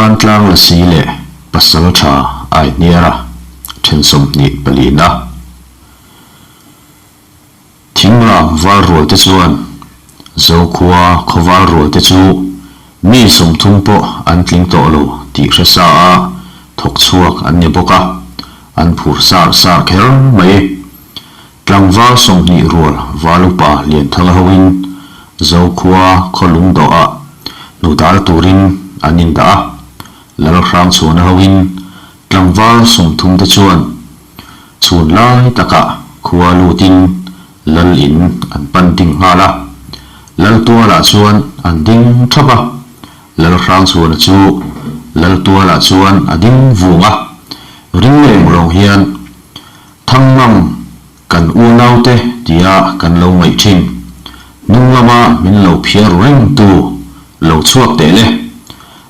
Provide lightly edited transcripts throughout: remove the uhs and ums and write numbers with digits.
Vantlang Lasi leh Pasaltha Aihniara then 24 na. Thingla val rual te chuan Zokhua khawval rual te chu mi 30 pawh an tling tawh lo tih hre sa a thawk chhuak an ni bawk a, an phur sar sar kher mai. Tlangval 20 rual val upa Lianthanga hoin Zokhua khaw lungdawhah hnu dal turin an indah a, Lalhrangchhuana hoin tlangval 30 te chuan chhun lai takah khua lutin lal in an pan ding nghal a, lal tualah chuan an ding thap a, Lalhrangchhuana chu lal tualah chuan a ding vung a, ring leng lawng hian Thangmang kan unaute tia kan lo ngaih thin, hnung lama min lo phiar reng tu lo chhuak teh le,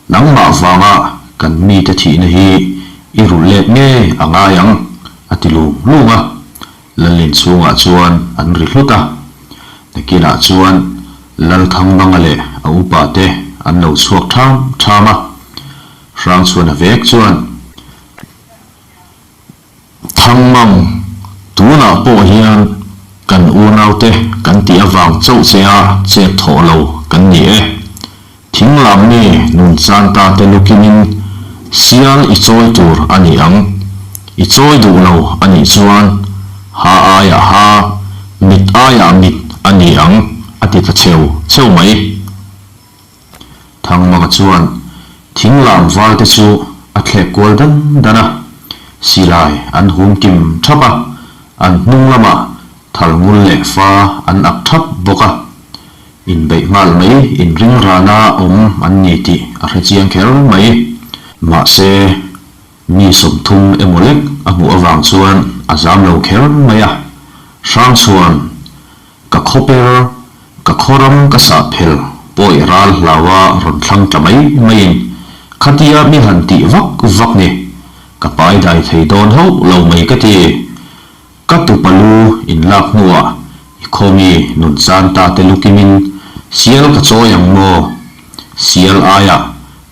nangmah vanga kan mite thihna hi i rulh let nge a ngai ang, a ti lung lung a, Lalin chhungah chuan an ri hlut a, nakinah chuan Lalthangmanga leh a upate an lo chhuak tham tham a, Hrangchhuana vek chuan. Thangmang, tunah pawh hian kan unaute kan tih avang chauh che a chet thawh lo kan ni e. Thinglam mi nun chan ta te lukimin sial i chawi tur a ni ang. I chawi duh lo a nih chuan ha aiah ha, mit aiah mit a ni ang a ti ta cheu cheu mai. Thangmanga chuan thinglam val te chu a thlek kual dan dan a, silai an hum kim thap a, an hnung lamah thal ngul leh fa an ak thap bawk a. Inbeih nghal mai inring rana awm an ni tih a hre chiang kher mai. Mahse, mi 30 emaw lek a hmuh avang chuan a zam lo kher mai a, Hrangchhuan Ka khawper, ka khawram ka sah phel pawi ral hlaua rawn thlang tla mai maiin khatia mi han tih vak vak ni, ka pai dai thei dawn hauh lo mai ka ti. Ka tupa lu in lak hnuah i khawmi nun chan ta te lukimin sial ka chawi ang maw? Sial aiah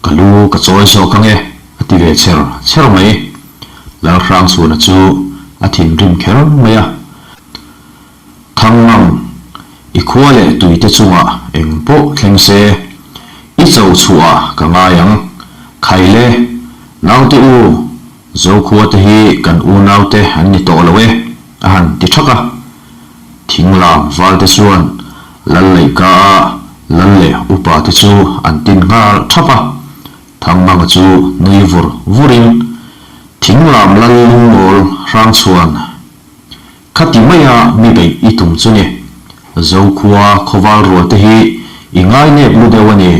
ka lu ka chawi zawk ange a ti ve cher cher mai. Lalhrangchhuana chu a thinrim kher mai a. Thangmang, i khua leh tuite chungah eng pawh thleng se, i cho chhuah ka ngai ang. Khaile, naute u, Zokhua te hi kan unaute an ni tawh lo e, a han ti thak a. Thinglam valte chuan lal leihka a lal leh upa te chu an tin nghal thap a. Thangmanga chu nui vur vurin, Thinglam lal lungmawl hrangchhuan, Khati maia mi beih i tum chu ni. Zokhua khawval rual te hi i ngai nep lu deuh a ni.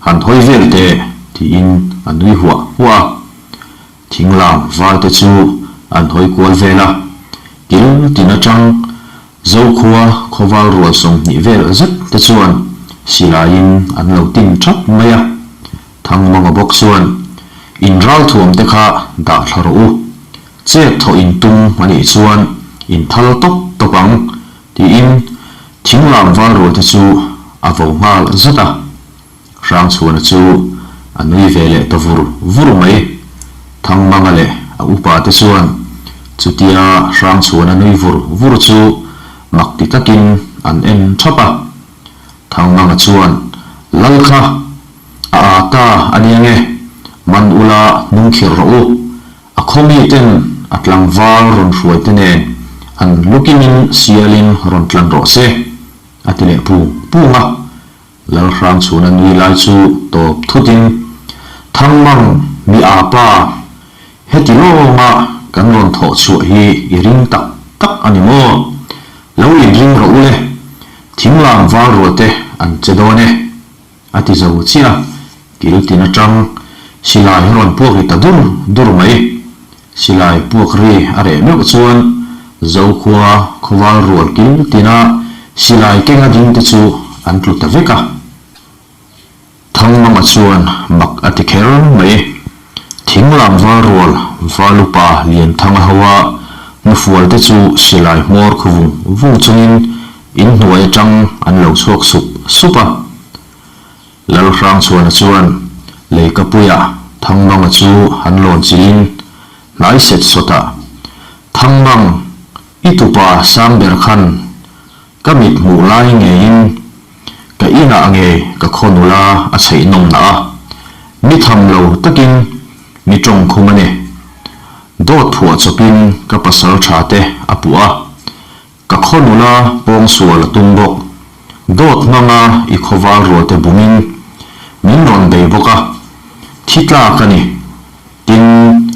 Han hawi vel teh, tiin a nui huah huah a. Thinglam val te chu an hawi kual vel a. Kil tin atang Zokhua khawval rual 20 vel zet te chuan silaiin an lo tin thap mai a. Thangmanga bawk chuan, In ralthuam te kha dah thla rawh u. Chet thawh in tum a nih chuan in thal tawp tawp ang, tiin thinglam val rual te chu a vo nghal zat a. Hrangchhuana chu a nui ve leh ta vur vur mai. Thangmanga leh a upa te chuan chutia Hrangchhuana nui vur vur chu mak ti takin an en thap a. Thangmanga chuan, Lal kha! A â ta a nia nge? Man ula hnung khirh rawh u. A khawmi ten a tlangval rawn hruai te nen an lukimin sialin rawn tlan rawh se, a ti leh pung pung a. Lalhrangchhuna nui lai chu tawp thutin, Thangmang, mi â pa, heti lawnga kan rawn thawh chhuah hi i ring tak tak a ni maw? Lo inring rawh u le, thinglam val rual te an che dawn e. A ti zo chiah a, kil tin atang silai a rawn puak ri ta dur dur mai. Silai puak ri a reh meuh chuan Zokhua khawval rual kil tina silai kenga ding te chu an tlu ta vek a. Thangmanga chuan mak a ti kher mai. Thinglam val rual Valupa Lianthanga hoa hnufual te chu silai hmawr khu vung vung chungin In hnuai atang an lo chhuak sup sup a. Lalhrangchhuana chuan Leikapuia Thangmanga chu han lawn chilhin hnai set sawtah, Thangmang, i tupa Sangber khan ka mit hmuh lai ngeiin ka inah ngei ka khaw nula a chheih nawm nah a, mi tham lo takin mi tawng khum a ni. Dawt phuah chawpin ka pasal tha te a puh a, Ka khaw nula pawngsual a tum bawk. Dawt hmanga i khawval rualte bumin min rawn bei bawk a, thi tlak a ni. Tin,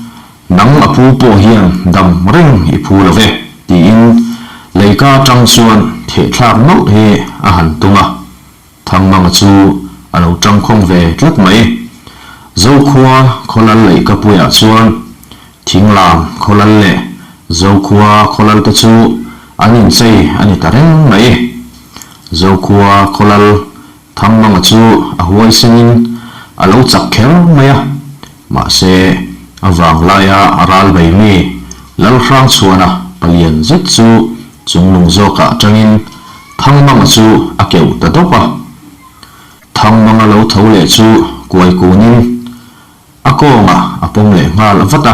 nang a pu pawh hian dam reng i phu lo ve, tiin leika atang chuan thehthlak mawlh hi a han tum a. Thangmanga chu a lo tangkhawng ve tlat mai. Zokhua khawlal leihkapuiah chuan Thinglam khawlal leh Zokhua khawlal te chu an inchei a ni ta reng mai. Zokhua khawlal Thangmanga chu a huaisengin a lo chak kher mai a, mahse a vanglaia a ral bei mi Lalhrangchhuana palian zet chu Chungnung zawkah atangin Thangmanga chu a keuh ta dawp a. Thangmanga lo tho leh chu kuai kunin a kawngah a pawm leh nghal vat a,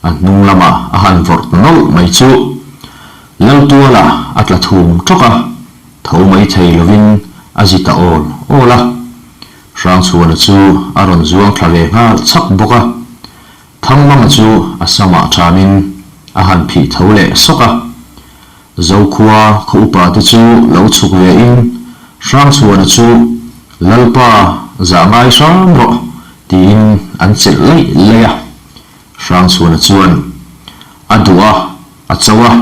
a hnung lamah a han vawrh ta nawlh mai chu Laltuala a tla thum tawk a, tho mai thei lovin a zi ta awl awl a. Hrangchhuana chu a rawn zuang thla ve nghal chak bawk a. Thangmanga chu a samah ṭhamin a han phih tho leh sawk a. Zokhua khaw upa te chu lo chhuk ve in Hrangchhuana chu Lalpa zah ngai hram rawh tiin an chelh laih laih a. Hrangchhuana chuan a duh a, a cho a,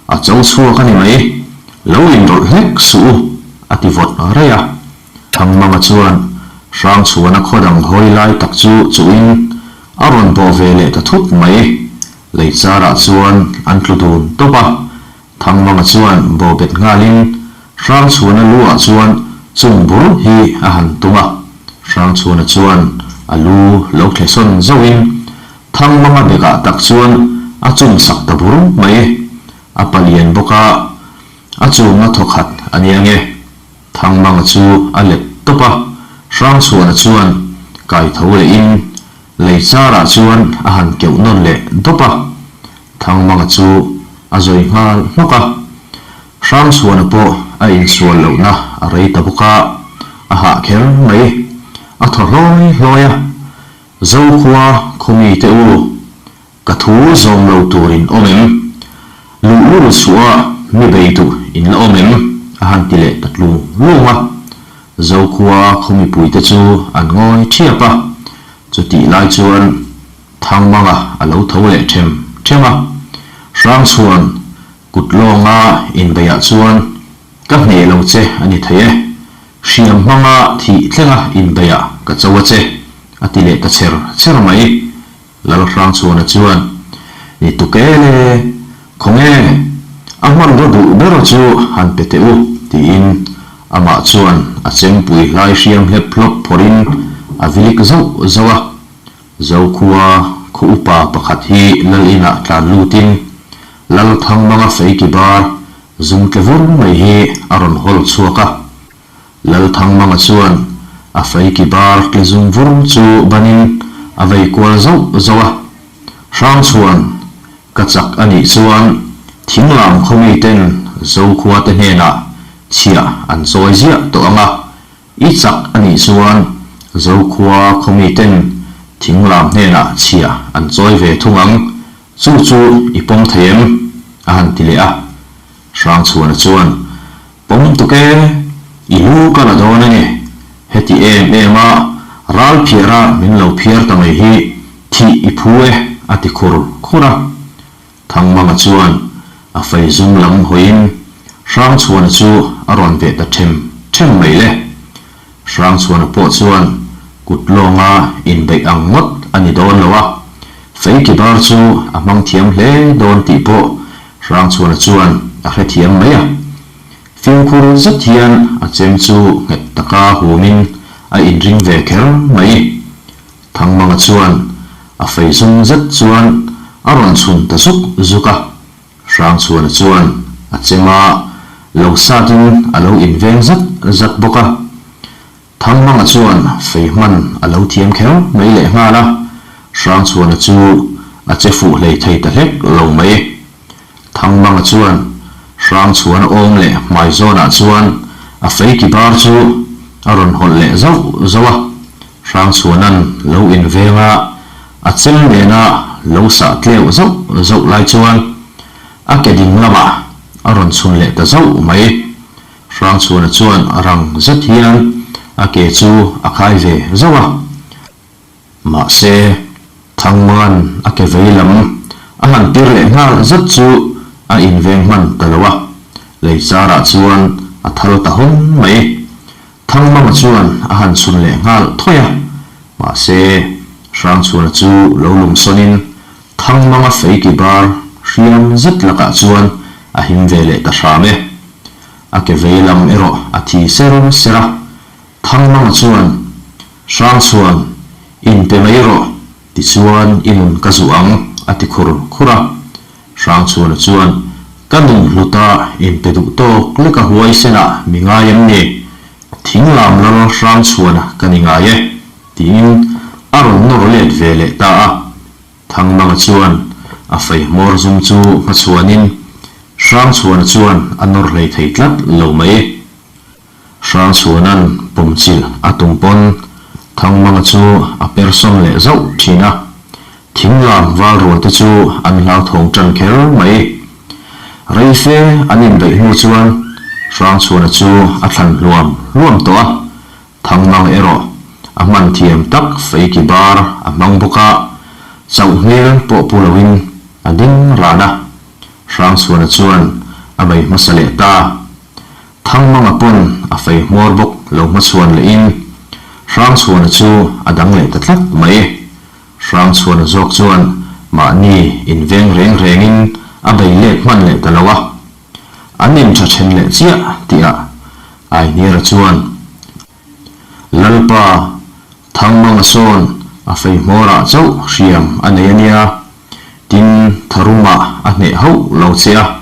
a cho chhuak a ni mai, lo inrawlh hlek suh u a ti vawt rei a. Thangmanga chuan Hrangchhuana khaw dang hawi lai tak chu chuhin a rawn bawh ve leh ta thut mai. Lei charah chuan an tlu dun tawp a, Thangmanga chuan bawh bet nghalin Hrangchhuana lu ah chuan chung bur hi a han tum a. Hrangchhuana chuan a lu lo thle sawn zauhin Thangmanga bekah tak chuan a chum sak ta bur mai. A palian bawk a, a chumna thawkhat a nia nge. Thangmanga chu a let tawp a, Hrangchhuana chuan kai tho lehin lei charah chuan a han keuh nawn leh dawp a. Thangmanga chu a zawi nghal hnawk a, Hrangchhuana pawh a insual lohna a rei ta bawk a, a hah kher mai. A thaw hlawi hlawi a, Zokhua khawmi te u, Ka thu zawm lo tur in awm em? Luhlul suh a mi bei duh in la awm em? A han ti leh ta tlung lung a. Zokhua khaw mipuite chu an ngawi thiap a. Chutih lai chuan Thangmanga a lo tho leh them them a. Hrangchhuan kut lawnga inbeiah chuan ka hneh lo che a ni thei e. Hriam hmanga thih thlenga inbeiah ka cho a che, a ti leh ta cher cher mai. Lalhrangchhuana chuan, Ni tuk e le, khawnge a hmanraw duh ber chu han pe teh u, tiin amah chuan a chempui hlai hriam hlep hlawp phawrhin a vilik zauh zauh a. Zokhua khaw upa pakhat hi lal inah tlan lutin Lalthangmanga feiki bar zum tle vur mai hi a rawn hawl chhuak a. Lalthangmanga chuan a feiki bar tle zum vur chu banin a vei kual zauh zauh a. Hrangchhuan ka chak a nih chuan thinglam khaw miten Zokhua te hnenah chhiah an chawi ziah tawh ang a, i chak a nih chuan Zokhua khaw miten thinglam hnenah chhiah an chawi ve thung ang, chu chu i pawm thei em? a han ti leh a. Hrangchhuana chuan Pawm tuk e, i lu ka la dawn a ni. Heti em em a, ral phiara min lo phiar ta mai hi thih i phu e, a ti khur khur a. Thangmanga chuan a fei zum lam hawiin Hrangchhuana chu a rawn veh ta them them mai le. Hrangchhuana pawh chuan kut lawnga inbeih ang ngawt a ni dawn lo a, fei ki bar chu a hmang thiam hle dawn tih pawh Hrangchhuana chuan a hrethiam mai a. Fimkhur zet hian a chem chu nghet taka humin a inring ve kher mai. Thangmanga chuan a fei zum zet chuan a rawn chhun ta zuk zuk a. Hrangchhuana chuan a chem a lo satin a lo inveng zat zat bawk a. Thangmanga chuan fei hman a lo thiam kher mai lehnghal a. Hrangchhuana chu a che fuh hlei thei ta hlek lo mai. Thangmanga chuan Hrangchhuana awm leh hmai zawnah chuan a feiki bar chu a rawn hawlh leh zauh zauh a. Hrangchhuana'n lo inveng a, a chem nena lo sah tleuh zauh zauh lai chuan a ke ding lamah a rawn chhun leh ta zauh mai. Hrangchhuana chuan rang zet hian a ke chu a khai ve zauh a. Mahse, Thangmanga'n a ke vei lam a han tir leh nghal zet chu a inveng hman ta lo a, lei charah chuan a thal ta hawn mai. Thangmanga chuan a han chhun leh nghal thawi a, mahse, Hrangchhuana chu lo lungsawnin Thangmanga feiki bar hriam zet lakah chuan a him ve leh ta hram e. A ke vei lam erawh a thi ser ser a, Thangmanga chuan, Hrangchhuan, inpe mai rawh, tichuan i nun ka zuh ang, a ti khur khur a. Hrangchhuana chuan, Ka nun hluta inpe duh tawk leka huaisenah mi ngai em ni? Thinglam lal Hrangchhuana ka ni ngai e, tiin a rawn nawr let ve leh ta a. Thangmanga chuan a fei hmawr zum chu hmachhuanin Hrangchhuana chuan a nawr hlei thei tlat lo mai. Hrangchhuana'n pawmchilh a tum pawn Thangmanga chu a per sawn leh zauh thin a, thinglam val rual te chu an hlauthawng tan kher mai. Rei fe an inbeih hnu chuan Hrangchhuana chu a thlan hluam hluam tawh a, Thangmanga erawh a hman thiam tak feiki bar a hmang bawk a, chauh hmel pawh pu loin a ding ran a, Hrangchhuana chuan a bei hmasa leh ta. Thangmanga pawn a fei hmawr bawk lo hmachhuan lehin Hrangchhuana chu a dang leh ta tlat mai. Hrangchhuana zawk chuan mahni inveng reng rengin a bei let hman leh ta lo a. An intha then leh chiah tihah Aihniara chuan, Lalpa, Thangmanga sawn a fei hmawrah chauh hriam a nei a nia. Tin, tharumah a hneh hauh lo che a,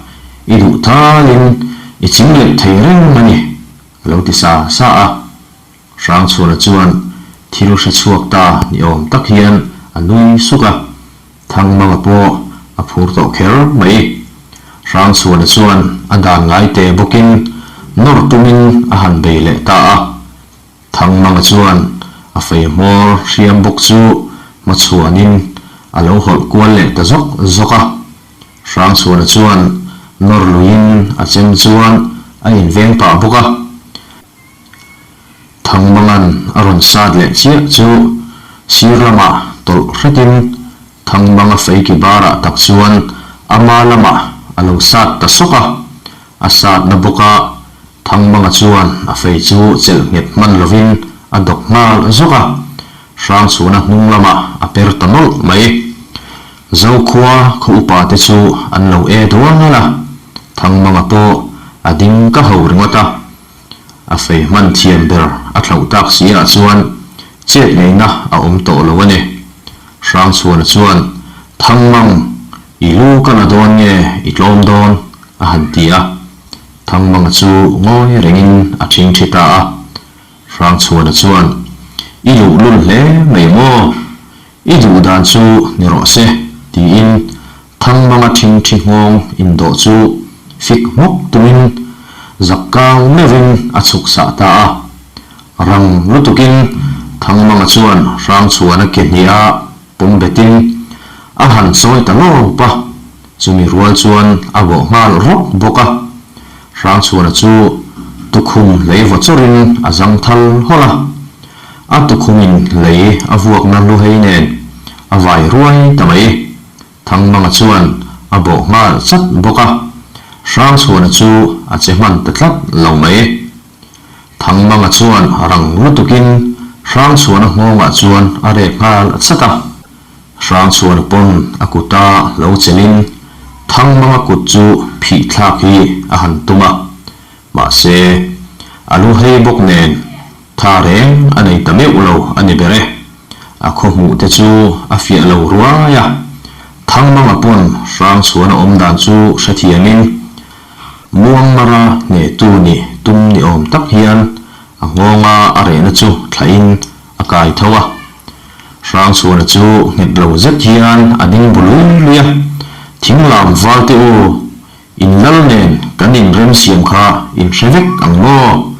i duh talin i ching leh thei reng a ni, a lo ti sa sa a. Hrangchhuana chuan thil hre chhuak ta ni awm tak hian a nui suk a, Thangmanga pawh a phur tawh kher mai. Hrangchhuana chuan a dan ngai te bawkin nawr tumin a han bei leh ta a. Thangmanga chuan a fei hmawr hriam bawk chu hmachhuanin a lo hawlh kual leh ta zawk zawk a. Hrangchhuana chuan nawr luiin a chem chuan a inveng pah bawk a. Thangmanga'n a rawn sat leh chiah chu sir lamah tawlh hretin Thangmanga feiki barah tak chuan ama lamah a lo sat ta sawk a. A satna bawka Thangmanga chuan a fei chu chelh nghet hman lovin a dawk nghal zawk a, Hrangchhuna hnung lamah a per ta nawlh mai. Zokhua khaw upa te chu an lo e dual a, Thangmanga pawh a ding ka ho ringawt a. A fei hman thiam ber a thlauh tak si ah chuan chet ngaihna a awm tawh lo a ni. Hrangchhuana chuan, Thangmang, i lu ka la dawn nge i tlawm dawn? a han ti a. Thangmanga chu ngawi rengin a thingthi ta a. Hrangchhuana chuan, I luhlul hle mai maw? I duh dan chu ni rawh se, tiin Thangmanga thingthi nghawng indawh chu fik hmawk tumin zak kang meuhin a chhuk sah ta a. Rang lutukin Thangmanga chuan Hrangchhuana ke hniha pawm betin a han chawi ta lawp a, chumi rual chuan a bawh nghal rawk bawk a. Hrangchhuana chu tukhum lei vaw chawrin a zang thal hawlh a, a tukhumin lei a vuakna luhei nen a vai ruai ta mai. Thangmanga chuan a bawh nghal chat bawk a, Hrangchhuana chu a che hman ta tlat lo mai. Thangmanga chuan rang lutukin Hrangchhuana nghawngah chuan a rek nghal chat a. Hrangchhuana pawn a kuta lo chelin Thangmanga kut chu phih thlak hi a han tum a, mahse a lu hei bawk nen tha reng a nei ta meuh lo a ni ber e. A khaw hmuh te chu a fiah lo ruai a, Thangmanga pawn Hrangchhuana awm dan chu hrethiamin Muangmara hnehtu nih tum ni awm tak hian a nghawnga a rehna chu thlahin a kai tho a. Hrangchhuana chu nghet lo zet hian a ding bu lui lui a, Thinglam valte u, in lal nen kan inremsiam kha in hre vek ang maw?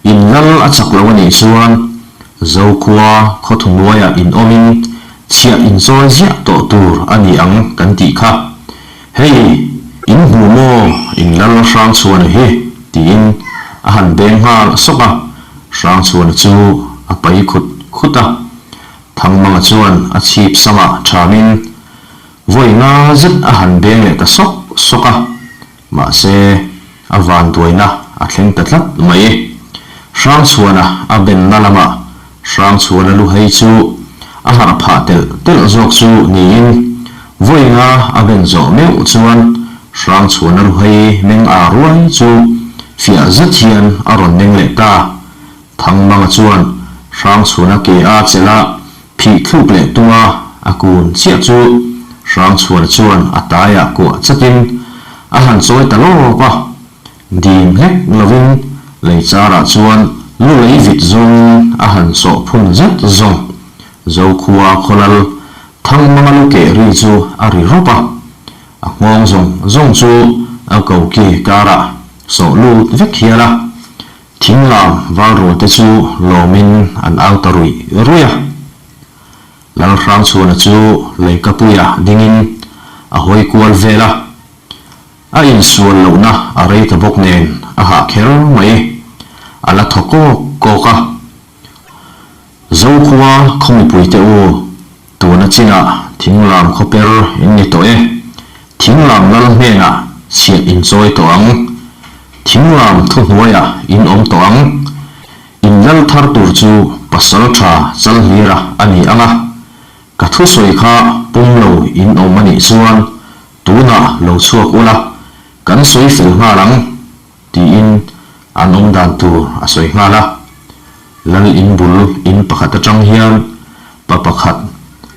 In lal a chak lo a nih chuan Zokhua khawthunuaiah in awmin chhiah inchawi ziah tawh tur a ni ang kan tih kha. Hei, in hmu maw in lal Hrangchhuana hi? tiin a han beng nghal sawk a, Hrangchhuana chu a pai khut khut a. Thangmanga chuan a chhip samah thamin vawi nga zet a han beng leh ta sawk sawk a. Mahse, a vanduaina a thleng ta tlat mai. Hrangchhuana a benna lamah Hrangchhuana lu hei chu a harh phah telh telh zawk chu niin, vawiinga a ben zawh meuh chuan Hrangchhuana lu hei meng aa ruai chu fiah zet hian a rawn meng leh ta. Thangmanga chuan Hrangchhuana ke a chelh a, phih thluk leh tum a, a kun chiah chu Hrangchhuana chuan a taiah kuah chatin a han chawi ta lawp a, dim hlek lovin lei charah chuan lu lei vit zawngin a han sawh phun zet zawng. Zokhua khawlal Thangmanga lu keh ri chu a ri rawp a, a nghawng zawng zawng chu a koki karah sawh lut vek hial a. Thinglam valrual te chu lawmin an au ta ruih ruih a. Lalhrangchhuana chu leikapuia dingin a hawi kual vel a. A insual lohna a rei ta bawk nen a hah kher mai. A la thaw kawk kawk a. Zokhua khaw mipuite u, tuna chinah thinglam khawper in ni tawh e. Thinglam lal hnenah chhiah inchawi tawh ang. Thinglam thuhnuaiah in awm tawh ang. In lal thar tur chu pasal tha Chalhlira a ni ang a. Ka thusawi kha pawm lo in awm a nih chuan tunah lo chhuak ula, kan sawi fel nghal ang, tiin an awm dan tur a sawi nghal a. Lal in bul in pakhat atang hian pa pakhat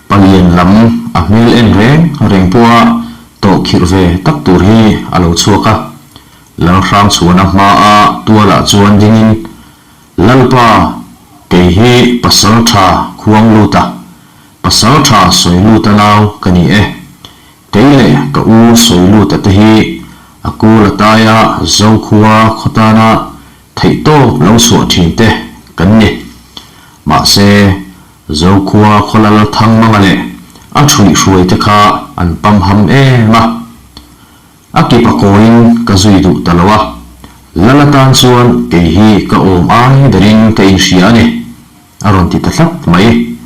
palian lam a hmel en reng reng pawha tawh khirh ve tak tur hi a lo chhuak a. Lalhrangchhuana hmaa tualah chuan dingin, Lalpa, kei hi pasal tha khuang lut a, pasal tha sawi lut a nau ka ni e. Kei leh ka u sawi lut a te hi a kul a taia Zokhua khawtana theihtawp lo chhuah thin te kan ni. Mahse, Zokhua khawlal Thangmanga leh a thuihhruai te kha an pamham em a. A kip a kawiin ka zui duh ta lo a, Lal atan chuan kei hi ka awm ai berin ka inhria a ni, a rawn ti ta tlat mai.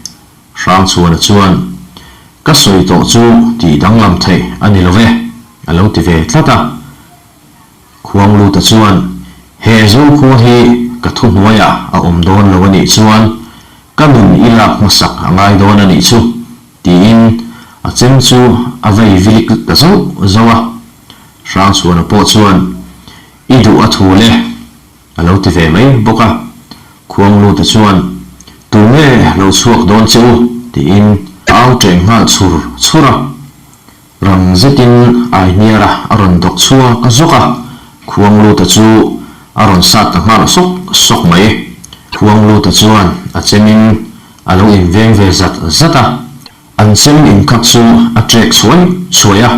Hrangchhuana chuan, Ka sawi tawh chu tih danglam theih a ni lo ve, a lo ti ve tlat a. Khuangluta chuan, He Zokhua hi ka thuhnuaiah a awm dawn lo a nih chuan ka nun i lak hmasak a ngai dawn a nih chu, Tiin a chem chu a vei vilik ta zauh zauh a. Hrangchhuana pawh chuan, I duh a thu le, a lo ti ve mai bawk a. Khuangluta chuan, Tunge lo chhuak dawn che u? tiin a au ṭeng nghal chhur chhur a. Rang zetin Aihniara a rawn dawk chhuak zawk a, Khuangluta chu a rawn sat ta nghal sawk sawk mai. Khuangluta chuan a chemin a lo inveng ve zat zat a, an chem inkhak chu a ṭek chhuai chhuai a,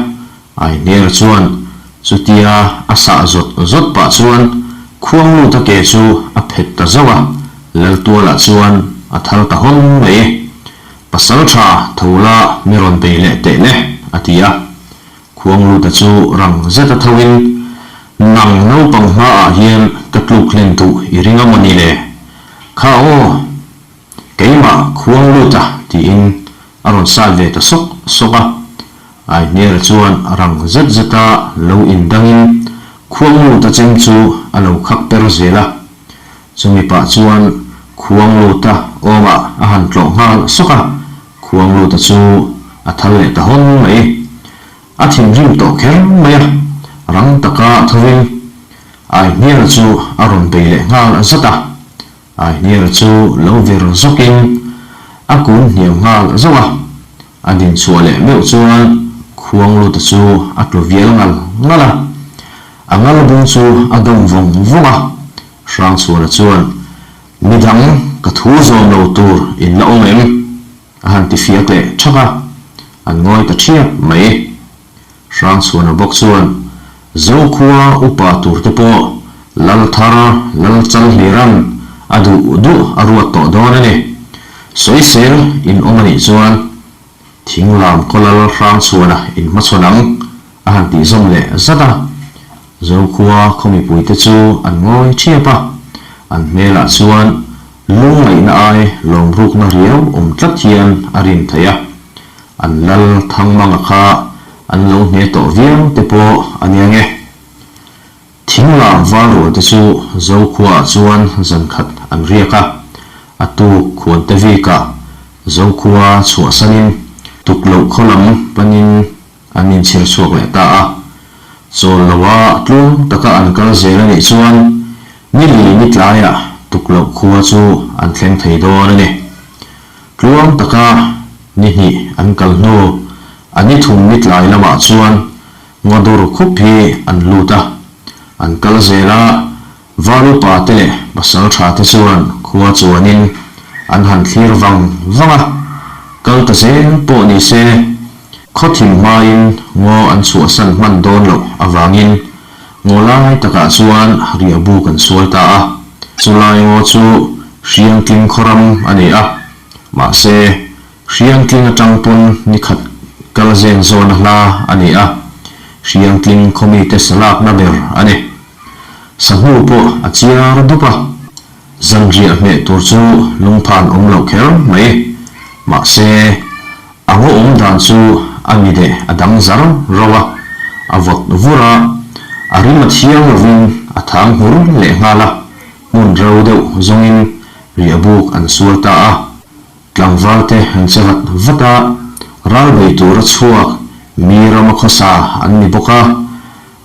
Aihniara chuan chutia a sah zawt zawt pah chuan Khuangluta ke chu a phet ta zauh a, Laltuala chuan a thal ta hawn mai. Pasal tha tho la mi rawn bei leh teh le, a ti a. Khuangluta chu rang zet a tho in, Nang naupang hmaah hian ka tluk hlen duh i ring a mawni le? Kha aw, keimah Khuangluta tiin a rawn sat ve ta sawk sawk a. Aihniara chuan rang zet zeta lo indangin Khuangluta chem chu a lo khak per zel a. Chumi pah chuan Khuangluta awmah a han tlawh nghal sawk a, Khuangluta chu a thal leh ta hawn mai. A thinrim tawh kher mai a, rang taka thovin Aihniara chu a rawn bei leh nghal zat a. Aihniara chu lo vir zawkin a kun hniam nghal zauh a, a dinchhuah leh meuh chuan Khuangluta chu a tlu vial ngal ngal a. A ngal bung chu a dawm vawng vawng a, Hrangchhuana chuan, Midang ka thu zawm lo tur in la awm em? A han ti fiak leh thak a, an ngawi ta thiap mai. Hrangchhuana bawk chuan Zokhua upa tur te pawh Lal thar Lal Chalhlira'n a duh duh a ruat tawh dawn a ni. Sawisel in awm a nih chuan Thinglam khaw Lal Hrangchhuana in hmachhawn ang a han tih zawm leh zat a. Zokhua khaw mipuite chu an ngawi thiap a, an hmelah chuan lungngaihna ai lawmrukna riau awm tlat hian a rin theih a. An lal Thangmanga kha an lo hne tawh viau te pawh a nia nge. Thinglam valrual te chu Zokhuaah chuan zan khat an riak a, a tuk khuante vikah Zokhua chhuahsanin tukloh khaw lam panin an inchhir chhuak leh ta a. Chawl loa tluang taka an kal zel a nih chuan ni li ni tlaiah tukloh khua chu an thleng thei dawn a ni. Tluang taka ni hnih an kal hnu, a ni thum ni tlai lamah chuan ngaw khup hi an lut a. An kal zel a, Valupa te leh Pasaltha te chuan khua chuanin an han thlir vang vang a, kal ta zel pawh ni se, khaw thim hmain ngaw an chhuahsan hman dawn loh avangin ngaw lai takah chuan riahbuk an sual ta a. Chulai ngaw chu Hriangtling khawram a ni a, mahse Hriangtling atang pawn ni khat kal zen zawna hla a ni a, Hriangtling khaw mite salakna ber a ni. Sahnu pawh a chiar dup a, zanriah hmeh tur chu lungphan awm loh kher mai. Mahse, a ngaw awm dan chu a mi leh a dang zar ro a, a vawt vur a, a rim a thiang lovin a thang nghur leh nghal a, hmun ro deuh zawngin riahbuk an sual ta a. Tlangval te an che vat vat a, ral bei tura chhuak mi rama khawsa an ni bawk a,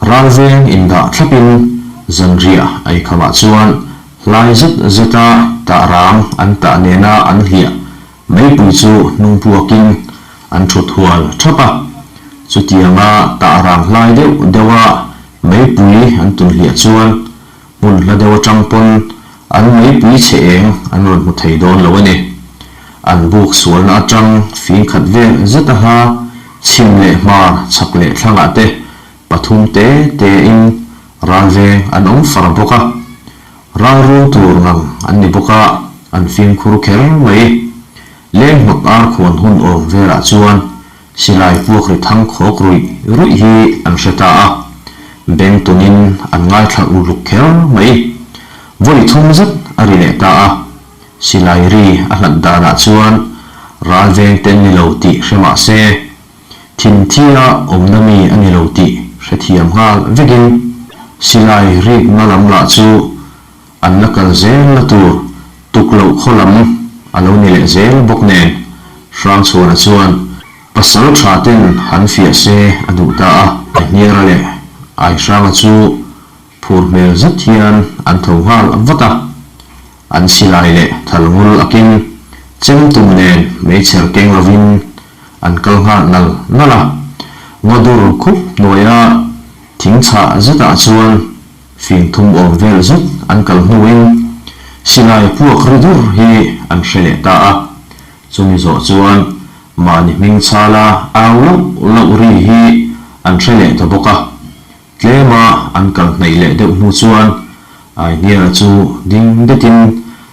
ral veng indah thlapin zanriah eikhamah chuan hlai zet zeta tah rang an tah nena an hliah meipui chu hnung puakin an thut hual thap a. Chutianga tah rang hlai deuh deuha meipui an tun hliah chuan Hmun hla deuh atang pawn an meipui chhe eng an rawn hmu thei dawn lo a ni. An buk sualna atang fing khat vel zet a hla chhim leh hmar chhak leh thlangah te pathum te te in ral veng an awm far bawk a. Ral run tur ngang an ni bawk a, an fimkhur kher mai. Leng hnawt ar khuan hun awm velah chuan Silai puak ri thang khawk ruih ruih hi an hre ta a, beng tunin an ngaithla uluk kher mai. Vawi thum zet a ri leh ta a, silai ri a hlat danah chuan ral veng te ni lo tih hre mah se, thinthia awmna mi a ni lo tih hrethiam nghal vekin silai rikna lam lah chu an la kal zel na tur tuk loh khaw lam a lo ni leh zel bawk nen Hrangchhuana chuan pasal tha ten han fiah se a duh ta a. Hniara leh Aihranga chu phur hmel zet hian an tho nghal vat a, an silai leh thal ngul akin chem tum nen meichher keng lovin an kal nghal nal nal a, ngaw dur khup hnuaia thing chhah zetah chuan Fing thum awm vel zet an kal hnuin silai puak ri dur hi an hre leh ta a, chumi zawh chuan mahni hming chhala au loh loh ri hi an hre leh ta bawk a. Tlema an kal hnaih leh deuh hnu chuan Aihniara chu ding detin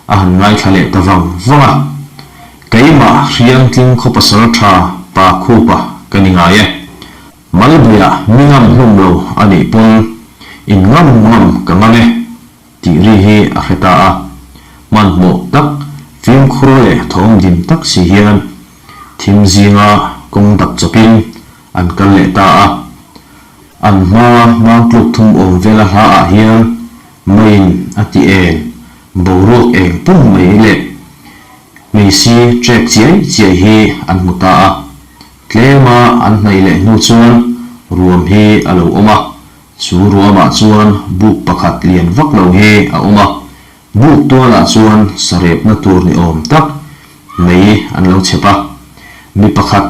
a han ngaithla leh ta vang vang a, Keimah Hriangtling khaw pasal tha pa khupa ka ni ngai e. Malbuiah mi ngam hlum lo a nih pawn in ngam ngam ka ngam e tih ri hi a hre ta a. Hmanhmawh tak, fimkhur leh thawm dim tak si hian thim zinga kawng dap chawpin an kal leh ta a. An hma mangtluk thum awm vela hla ah hian meiin a ti eng, boruak eng pum mai leh hmeisi trek chiai chiai hi an hmu ta a. Tlema an hnaih leh hnu chuan ruam hi a lo awm a, chu ruamah chuan buk pakhat lian vak lo hi a awm a, buk tualah chuan sarepna tur ni awm tak mei an lo chhep a, mi pakhat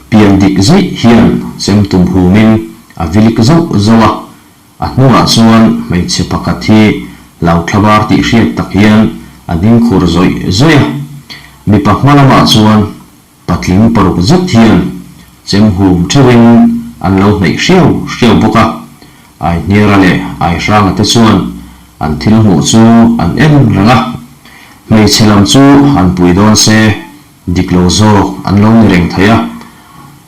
pian dik zeih hian chem tum humin a vilik zauh zauh a, a hnungah chuan hmeichhe pakhat hi hlauhthlabar tih hriat tak hian a ding khur zawih zawih a, mipa hma lamah chuan. Patling paruk zet hian chem hum theuhin an lo hnaih hriau hriau bawk a, Aihniara leh Aihranga te chuan an thil hmuh chu an en reng a, hmeichhe lam chu han pui dawn se dik lo zawk an lo ni reng thei a,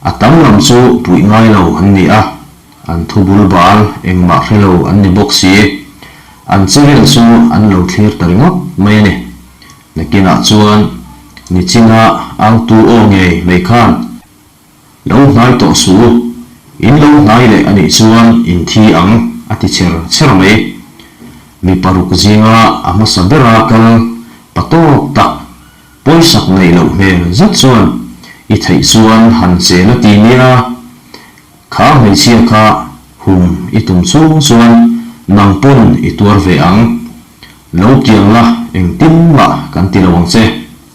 a tam lam chu puih ngai lo an ni a, an thu bul bal engmah hre lo an ni bawk si, an che vel chu an lo thlir ta ringawt mai a ni. Nakinah chuan nichina autu aw ngei mai khan lo hnai tawh suh u, in lo hnai leh a nih chuan in thi ang a ti cher cher mai. Mi paruk zinga a hmasa bera kal pa tawk tak pawisak neih loh hmel zet chuan i theih chuan han che la ti nia, kha hmeichhia kha hum i tum chhung chuan nang pawn i tuar ve ang. Lo kiang la, engtin mah kan ti lo ang che,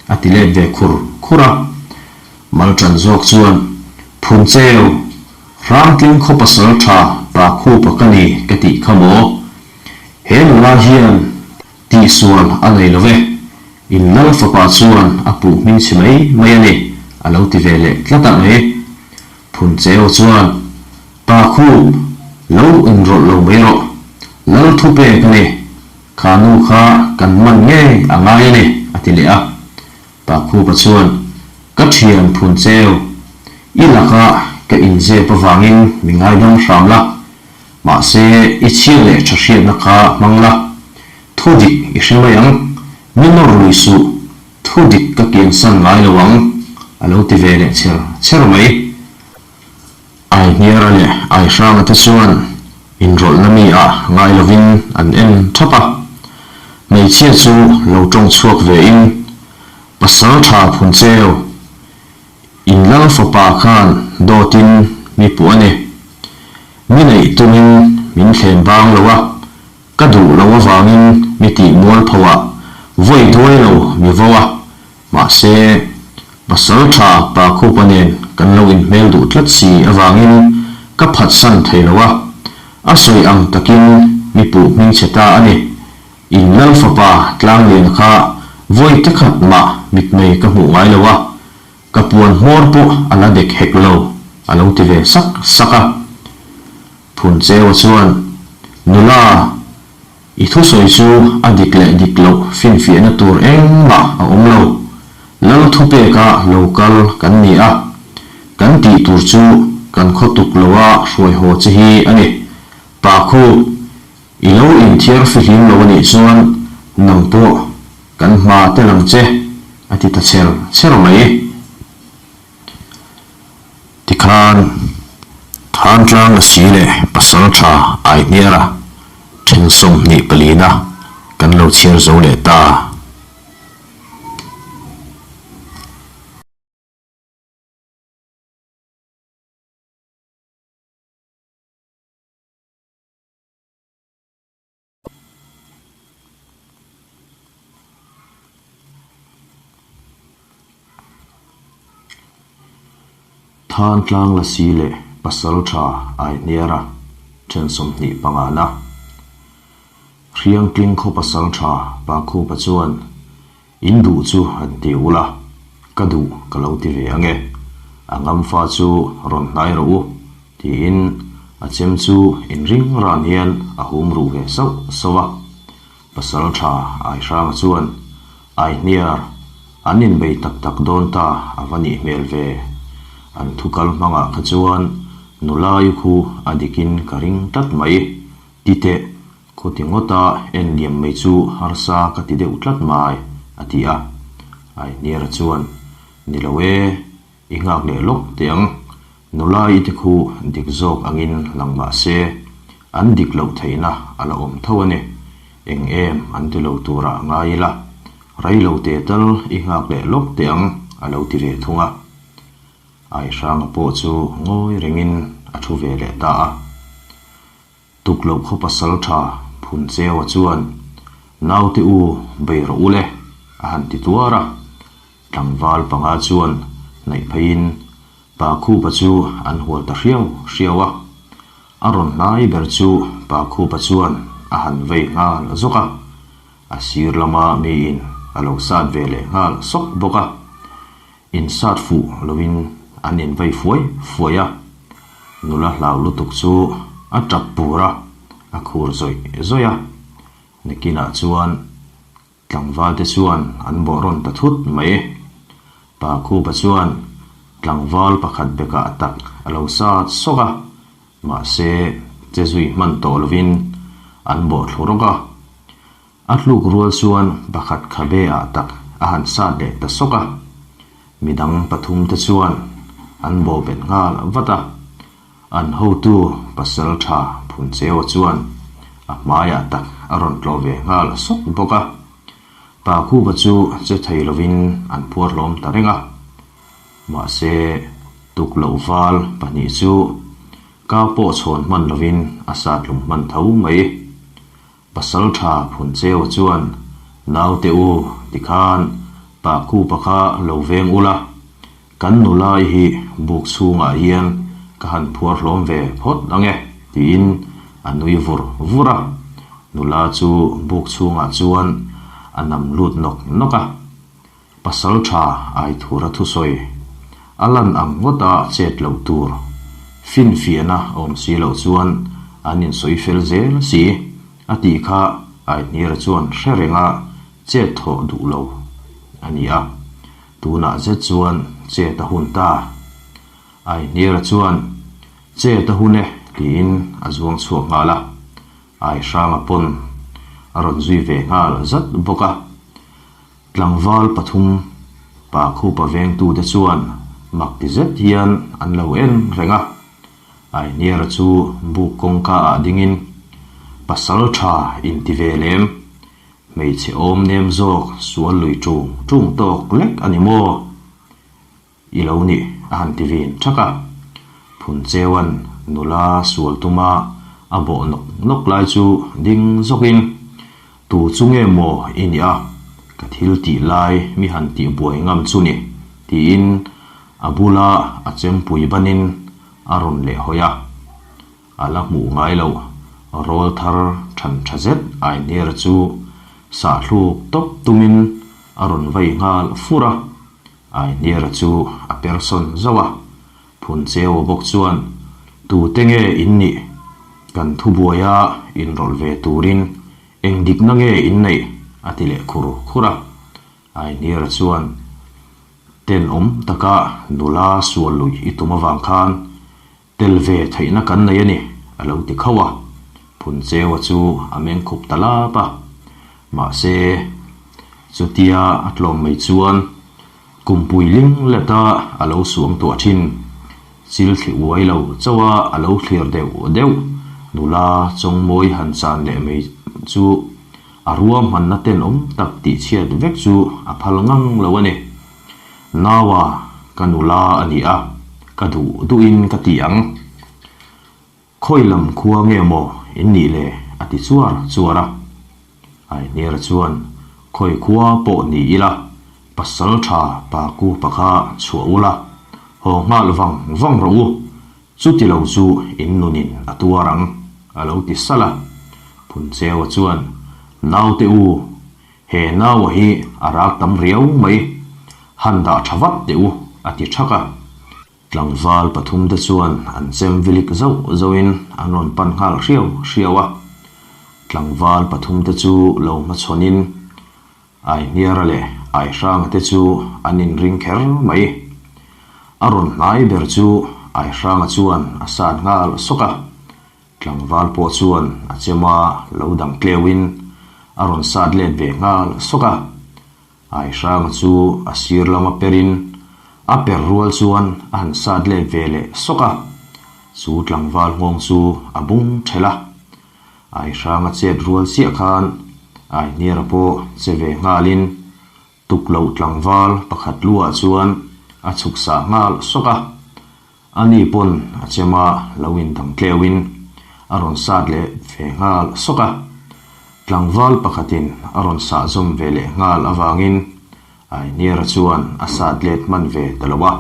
a ti let ve khur khur a. Malṭan zawk chuan, Phun cheu, Hrangtling khaw pasal ṭha pa khupa ka ni ka tih kha maw? He nula hian tihsual a nei lo ve, in lal fapa chuan a puh hming chhe mai mai a ni, a lo ti ve leh tlat a mai. Phun cheu chuan, Pa khup, lo inrawlh lo mai rawh. Lal thu pek a ni. Kha nu kha kan man ngei a ngai a ni, a ti leh a. Pa khupa chuan, Ka thian phun cheu, i laka ka inzep avangin mi ngaidam hram la. Mahse, i chhia leh tha hriatna kha hmang la. Thu dik i hre mai ang. Mi nawr lui suh. Thu dik ka kiansan ngai lo ang, a lo ti ve leh cher cher mai. Aihniara leh Aihranga te chuan inrawlhna mi ah ngai lovin an en thap a. Hmeichhia chu lo tawng chhuak ve in, Pasal tha phun cheu, in lal fapa khan dawtin mi puh a ni. Mi neih tumin min thlem bang lo a, ka duh lo avangin mi tih mualpho ah vawi duai lo mi vo a, Mahse, pasal tha pa khupa nen kan lo inhmel duh tlat si avangin ka phatsan thei lo a, a sawi ang takin mi puh hming chhe ta a ni. In lal fapa Tlangliana kha vawi te khat mah mitmei ka hmuh ngai lo a, ka puan hmawr pawh a la dek hek lo, a lo ti ve sak sak a. Phuncheua chuan, Nula, I thusawi chu a dik leh dik loh finfiahna tur engmah a awm lo. Lal thupeka lo kal kan ni a, kan tih tur chu kan khaw tuk loa hruai haw che hi a ni. Pa khu, i lo inthiar fihlim lo a nih chuan nang pawh kan hma tel ang che, a ti ta cher cher mai. Tikhan, Thantlang Lasi leh Pasaltha Aihniara then 24 na kan lo chhiar zo leh ta. Thantlang Lasi leh Pasaltha Aihniara then 25 na. Hriangtling khaw Pasaltha Pakhupa chuan In duh chu han ti ula, ka duh ka lo ti ve ange, a ngamfa chu rawn hnai rawh u, tiin a chem chu inring ran hian a hum ruh ve sauh sauh a. Pasal tha Aihranga chuan, Aihniar, an inbei tak tak dawn ta a va nih hmel ve. An thu kal hmangah kha chuan nula i khu a dikin ka ring tlat mai, ti teh Khuti ngawta en liam mai chu harsa ka ti deuh tlat mai, a ti a. Aihniara chuan, Ni lo e, i nghak leh lawk teh ang. Nula i te khu dik zawk angin lang mah se, an dik loh theihna a la awm tho a ni. Eng em an ti lo turah ngai ila, rei lo te tal i nghak leh lawk teh ang, a lo ti ve thung a. Aihranga pawh chu ngawi rengin a thu ve leh ta a. Tukloh khaw pasal tha Phuncheua chuan, Naute u, bei rawh u le, a han ti tuar a. Tlangval panga chuan hnaih pheiin Pa Khupa chu an hual ta hriau hriau a. A rawn hnai ber chu Pa Khupa chuan a han vei nghal zawk a. A sir lama miin a lo sat ve leh nghal sawk bawk a. Insat fuh lovin an invei fuai fuai a, nula hlau lutuk chu a tap pur a, a khur zawih zawih a. Nakinah chuan tlangval te chuan an bawh rawn ta thut mai. Pa Khupa chuan tlangval pakhat bekah tak a lo sat sawk a, mahse che zui hman tawh lovin an bawh thlu rawk a. A tluk rual chuan pakhat khabe ah tak a han sat leh ta sawk a, midang pathum te chuan an bawh bet nghal vat a, an hotu pasal tha Phuncheu chuan a hmaiah tak a rawn tlawh ve nghal sawk bawk a, Pakhupa chu che thei lovin an phuar hlawm ta reng a, mahse tukloh val pahnih chu ka pawh chhawn hman lovin a sat hlum hman tho mai. Pasalṭha Phuncheu chuan, Naute u, tikhan Pakhupa kha lo veng ula, kan nulai hi buk chhungah hian ka han phuar hlawm ve phawt ang e, tiin a nui vur vur a. Nula chu buk chhungah chuan a nam lut nawk nawk a. Pasalṭha Aithura thusawi a lan ang ngawta chet loh tur finfiahna awm si loh chuan an insawi fel zel si a tih kha Aihnira chuan hre renga chet thawh duh lo a ni a, tunah zet chuan chet a hun ta. Aihnira chuan chet a hun e tiin a zuang chhuak nghal a, Aihranga pawn a rawn zui ve nghal zat bawk a. Tlangval pathum pa khupa vengtute chuan mak ti zet hian an lo en reng a. Ainiera chu buk kawngka ah dingin, Pasal tha inti ve lem, hmeichhe awm nem zawk sual lui ṭung ṭung tawk lek a ni maw? I lo nih a han ti vin thak a. Phuncheuan nula sual tuma a bawh nawk nawk lai chu ding zawkin, Tu chu nge maw i nih a, ka thil tih lai mi han tih buai ngam chu ni, tiin a bula a chempui banin a rawn leh hawi a. A la hmuh ngai loh rawl thar than tha zet Ainhniar chu sahthluk tawp tumin a rawn vei nghal fur a. Ainiera chu a persawn zauh a, Phuncheu bawk chuan, Tute nge in nih? Kan thubuaia inrawlh ve turin eng dikna nge in neih? a ti leh khur khur a. Ainiera chuan, Tenawm taka nula sual lui i tum avang khan Tel ve theihna kan nei a ni, a lo ti khauh a. Phuncheua chu a meng khup ta lap a. Mahse, chutia a tlawm mai chuan kumpui ling leta a lo suang tuah thin. Chil thli uai lo chauha a lo thlir deuh deuh nula chawngmawi han chan leh mai chu a ruahmanna tenawm tak tihchhiat vek chu a phal ngang lo a ni. Naua ka nula a ni a, ka duh duhin ka ti ang. Khawi lam khua nge maw in nih le? a ti chuar chuar a. Aihniara chuan, Khawi khua pawh ni ila, pasal tha pa ku pa kha chhuah ula, haw nghal vang vang rawh u, chuti lo chu in nunin a tuar ang, a lo ti salh a. Phuncheua chuan, Naute u, He naua hi a rak tam riau mai, han dah tha vat teh u, a ti thak a. Tlangval pathum te chuan an chem vilik zauh zauhin an rawn pan nghal hriau hriau a. Tlangval pathum te chu lo hmachhawnin Aihniara leh Aihranga te chu an inring kher mai. A rawn hnai ber chu Aihranga chuan a sat nghal sawk a. Tlangval pawh chuan a chema lo dang tleuhin a rawn sat let ve nghal sawk a. Aihranga chu a sir lama perin a per rual chuan a han sat let ve leh sawk a. Chu tlangval nghawng chu a bung ṭhelh a. Aihranga chet rual chiah khan Aihniara pawh che ve nghalin Tuk loh tlangval pakhat luah chuan a chhuk sah nghal sawk a, ani pawn a chema lo indang tleuhin a rawn sat leh ve nghal sawk a. Tlangval pakhatin a rawn sah zawm ve leh nghal avangin Ainiera chuan a sat let hman ve ta lo a.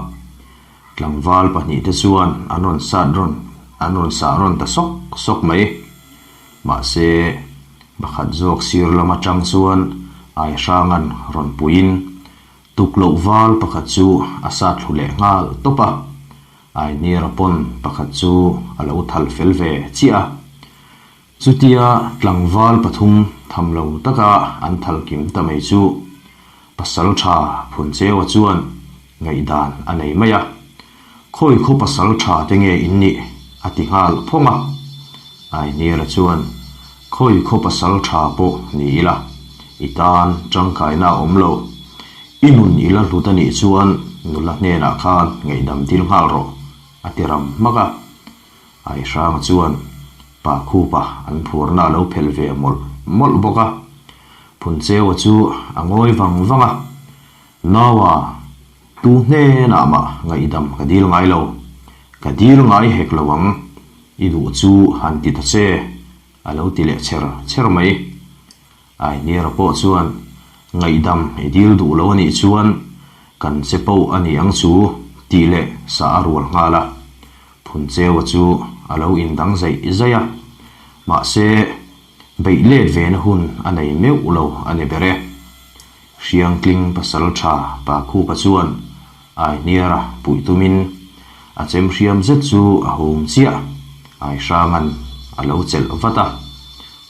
Tlangval pahnihte chuan an rawn sat rawn an rawn sah rawn ta sawk sawk mai. Mahse, pakhat zawk sir lam atang chuan Aihranga'n rawn puiin, Tukloh val pakhat chu a sat thlu leh nghal tawp a, Ainira pawn pakhat chu a lo thal fel ve chiah a. Chutia tlangval pathum tham lo taka an thal kim ta mai chu Pasaltha Phuncheua chuan ngaihdan a nei mai a, Khawi khaw pasaltha te nge in nih? a ti nghal phawng a. Ainira chuan, Khawi khaw pasaltha pawh ni ila, i tan tangkaina a awm lo. I nun i la hlut a nih chuan nula hnenah khan ngaihdam dil nghal rawh, a ti ram hmak a. Aihranga chuan pa khupa an phurna a lo phelh ve mawlh mawlh bawk a. Phuncheua chu a ngawi vang vang a, Naua, tu hnenah mah ngaihdam ka dil ngai lo, ka dil ngai hek lo ang, i duh chu han ti ta che, a lo ti leh cher cher mai. Ainiara pawh chuan ngaihdam i dil duh lo a nih chuan kan che poh a ni ang chu tih leh sa a rual nghal a. Phuncheua chu a lo indang zaih zaih a, mahse beih let ve na hun a nei meuh lo a ni ber e. Hriangtling pasal tha pa Khupa chuan Ainiara puih tumin a chem hriam zet chu a hum chiah. Aihranga'n a lo chelh vat a,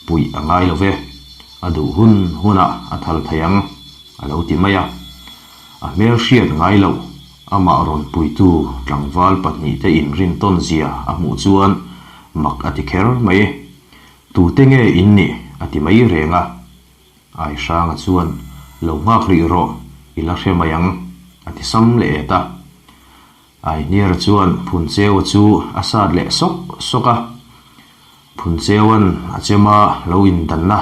puih a ngai lo ve, a duh hun hunah a thal thei ang, a lo ti mai a. A hmel hriat ngai loh, amah rawn puitu tlangval pahnihte inrintawn zia a hmuh chuan mak a ti kher mai. Tute nge in nih? a ti mai reng a. Aihranga chuan, Lo nghak rih rawh, i la hre mai ang, a ti sam leh et a. Aihniara chuan Phuncheua chu a sat leh sawk sawk a. Phuncheua'n a chem a lo indanna.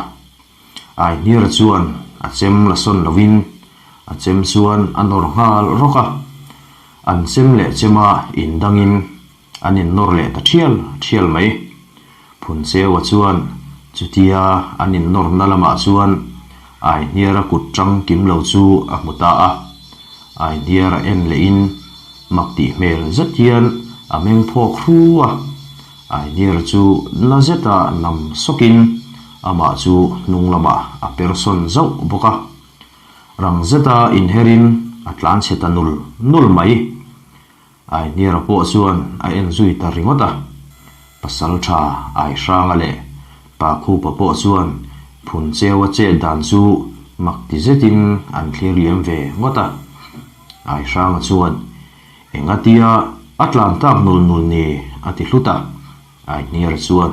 Aihniara chuan a chem la sawn lovin a chem chuan a nawr nghal rawk a. An chem leh chema indangin an innawr leh ta thial thial mai. Phuncheua chuan chutia an innawrna lamah chuan Aihniara kut tang kim lo chu a hmu ta a. Aihniara en lehin mak tih hmel zet hian a meng phawk hru a. Aihniara chu na zeta nam sawkin amah chu hnung lamah a per sawn zauh bawk a. Rang zeta inherin a tlanchhe ta nul nul mai. Aihniara pawh chuan a en zui ta ringawt a, Pasaltha Aihranga leh Pakhupa pawh chuan Phuncheua chet dan chu mak ti zetin an thlir liam ve ngawt a. Aihranga chuan, Engatia a tlan tak nul nul ni? a ti hlut a. Aihniara chuan,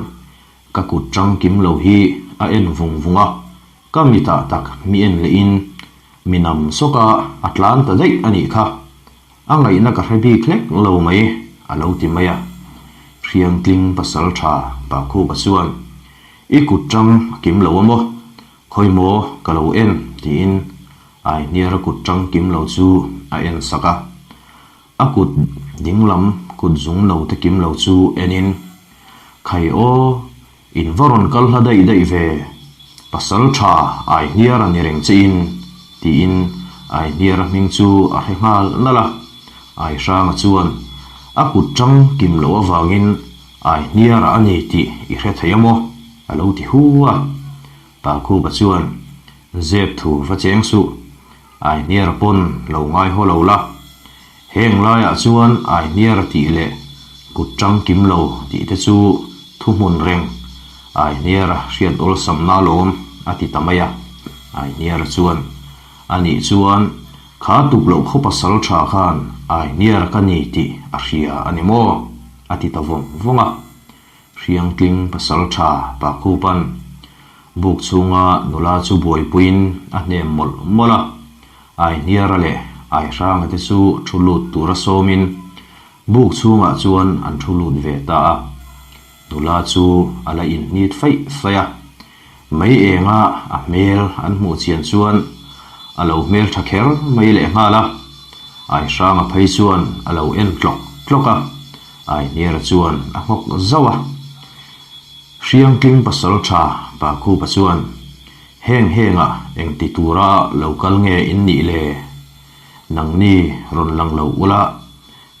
Ka kut tangkim lo hi a en vung vung a, ka mitah tak mi en lehin mi nam sawk a, a tlan ta daih a nih kha. A ngaihna ka hre bik hlek lo mai, a lo ti mai a. Hriangtling pasal tha Pakhupa chuan, I kut tang a kim lo a maw? Khawi maw ka lo en? tiin Aihniara kut tang kim lo chu a en sak a. A kut dinglam kut zung no te kim lo chu enin, Khai aw, in va rawn kal hla daih daih ve, pasal tha Aihniara ni reng che in, tiin Aihniara hming chu a hre nghal nalh a. Aihranga chuan a kut tang kim loh avangin Aihniara a ni tih i hre thei a maw? a lo ti hu a. Pakhupa chuan, Zep thu va cheng suh, Aihniara pawn lo ngai haw lo la. Heng laiah chuan Aihniara tih leh kut tang kim lo tih te chu thuhmun reng Aihniara hriat awlsamna alawm a ti ta mai a. Aihniara chuan, A nih chuan kha tuk loh khaw pasal tha khan Aihniara ka ni tih a hria a ni maw? a ti ta vawng vawng a. Hriangtling pasal tha Pakhupa'n buk chhunga nula chu buaipuiin a hnem mawlh mawlh a, Aihniara leh Aihranga te chu thu lut tura sawmin buk chhungah chuan an thu lut ve ta a. Nula chu a la inhnit faih faih a, mei enga a hmel an hmuh chian chuan a lo hmel tha kher mai lehnghal a, Aihranga phei chuan a lo en tlawk tlawk a. Aihniara chuan a nghawk zauh a. Hriangtling pasal tha Pakhupa chuan, Heng hengah engti tura lo kal nge in nih le? Nangni rawn lang lo ula,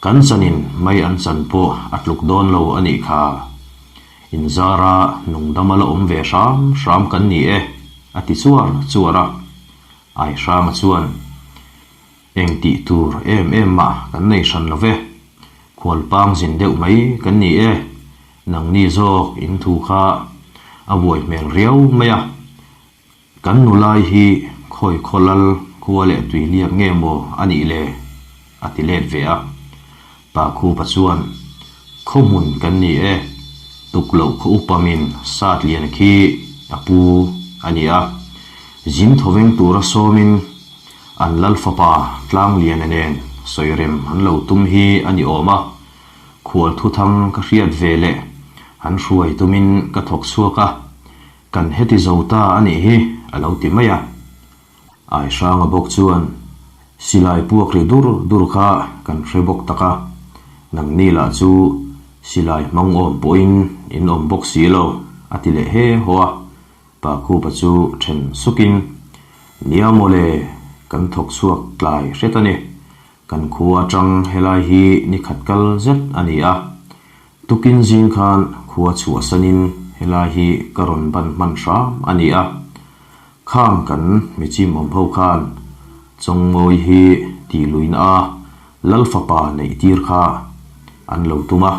kan chanin mai an chan pawh a tluk dawn lo a nih kha. Inzara nungdama la awm ve hram hram kan ni e, a ti chuar chuar a. Aihranga chuan. Eng tih tur em em mah kan nei hran lo ve. Khualpang zin deuh mai kan ni e. Nangni zawk in thu kha a buai hmel riau mai a. Kan nulai hi khawi khaw lal khua leh tui liak nge maw a nih le? a ti let ve a. Pa Khupa chuan, Khaw hmun kan ni e, tuk loh khaw upa min sat lian khi a pu a ni a. Zin thawveng tura sawmin an lal fapa Tlangliana nen sawirem an lo tum hi a ni awm a. Khual thuthang ka hriat ve leh an hruai tumin ka thawk chhuak a. Kan heti zo ta a nih hi, a lo ti mai a. Aihranga bawk chuan, Silai puak ri dur dur kha kan hre bawk tak a, nangni lah chu silai hmang awm pawhin in awm bawk si lo, a ti leh he haw a. Pa Khupa chu then sukin, Nia mawle, kan thawk chhuak tlai hret a ni. Kan khua atang helai hi ni khat kal zet a ni a. Tukin zing khan khua chhuahsanin helai hi ka rawn ban hman hram a ni a, khang kan michim awm ho khan Chawngmawi hi tih luihna a Lal fapa neih tir kha an lo tum a,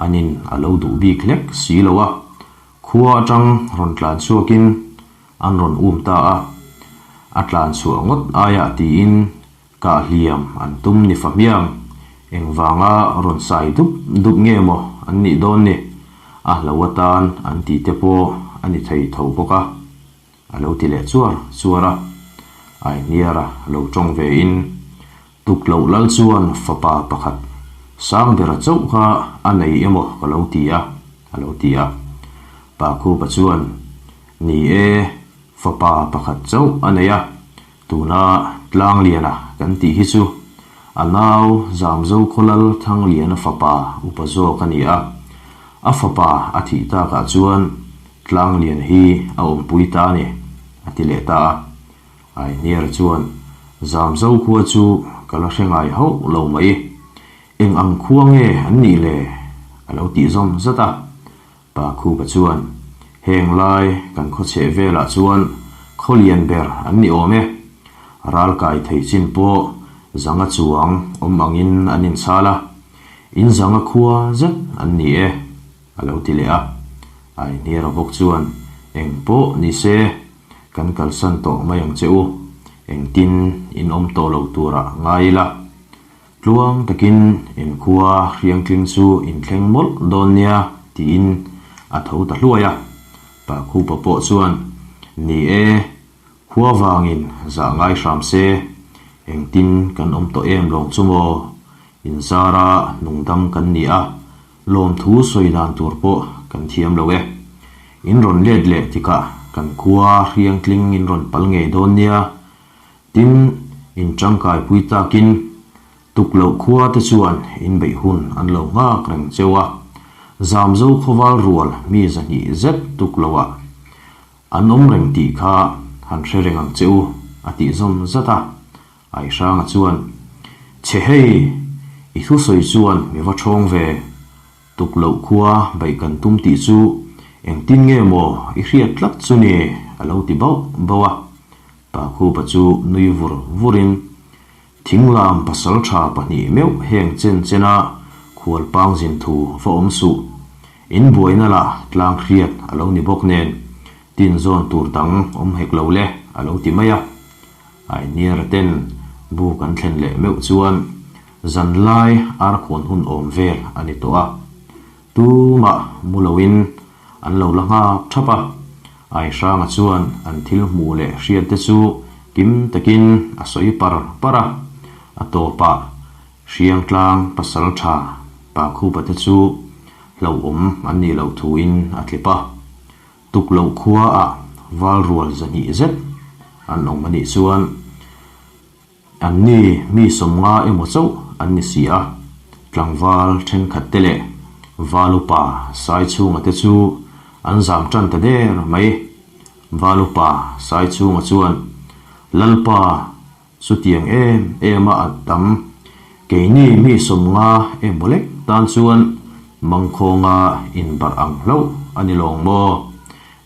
anin a lo duh bik hlek si lo a, khua atang rawn tlan chhuakin an rawn um ta a, a tlan chhuah ngawt aiah tiin Kah hliam an tum ni fa hmiang, engvanga rawn sai dup dup nge maw an nih dawn ni? A hlo atan an ti te pawh a ni thei tho bawk a, a lo ti leh chuar chuar a. Aihniara lo tawng ve in, Tukloh lal chuan fapa pakhat Sangbera chauh kha a nei emaw ka lo ti a, a lo ti a. Pakhupa chuan, Ni e, fapa pakhat chauh a nei a, Tuna Tlangliana kan tih hi chu a nau Zamzo Khawlal Thangliana fapa upa zawk a ni a, a fapa a thih takah chuan Tlangliana hi a awmpui ta a ni, a ti leh ta a. Aihniara chuan, Zamzo khua chu ka la hre ngai hauh lo mai, eng ang khua nge an nih le? a lo tih zawm zat a. Pa Khupa chuan, Heng lai kan khaw chheh velah chuan khaw lian ber an ni awm e. Ral kai thei chin pawh zanga chuang awm angin an inchhal a, in zanga khua zet an ni e, a lo ti leh a. Aihniara bawk chuan, Eng pawh ni se, kan kalsan tawh mai ang che u, engtin in awm tawh lo turah ngai ila. Tluang takin inkhua hriangtling chu inthleng mawlh dawn nia tiin a tho ta hluai a. Pakhupa pawh chuan, Ni e, khua vangin zah ngai hram se, engtin kan awm tawh em lawng chu maw? Inzara nungdam kan ni a, lawmthu sawi dan tur pawh kan thiam lo e. In rawn let leh tikah kan khua hriangtling in rawn pal ngei dawn nia Tin, in tangkai pui takin tuk loh khua te chuan in beih hun an lo nghak reng cheu a, Zamzo khawval rual mi 200 zet tuk loah an awm reng tih kha han hre reng ang che u, a tih zawm zat a. Aihranga chuan, Chhe hei, i thusawi chuan mi va ṭhawng ve, Tuk loh khua beih kan tum tih chu engtin nge maw i hriat tlat chu ni? a lo ti bauh bauh a. Pakhupa chu nui vur vurin, Thinglam pasaltha pahnih meuh heng chen chena khual pang zin thu va awm suh. In buaina lah tlang hriat a lo ni bawk nen, tin zawn tur dang awm hek lo le, a lo ti mai a. Aihniara ten bu kan thlen leh meuh chuan Zanlai arkhuan hun awm vel a ni tawh a, tumah mu loin an lo la nghak thap a. Aihranga chuan an thil hmuh leh hriat te chu kim takin a sawi par par a, a tawpah Hriangtlang pasal tha Pakhupa te chu hlauhawm an nih loh thuin a tlip a. Tuk loh khuaah valrual 200 zet an awm a nih chuan Anni mi 50 emaw chauh an ni si a, tlangval thenkhat te leh val upa Saichhunga te chu an zam tan ta der mai. Val upa Saichhunga chuan, Lalpa, chutiang em em a at tam, keini mi 50 emaw lek tan chuan mangkhawnga inbarh ang hlauh a ni lawng maw?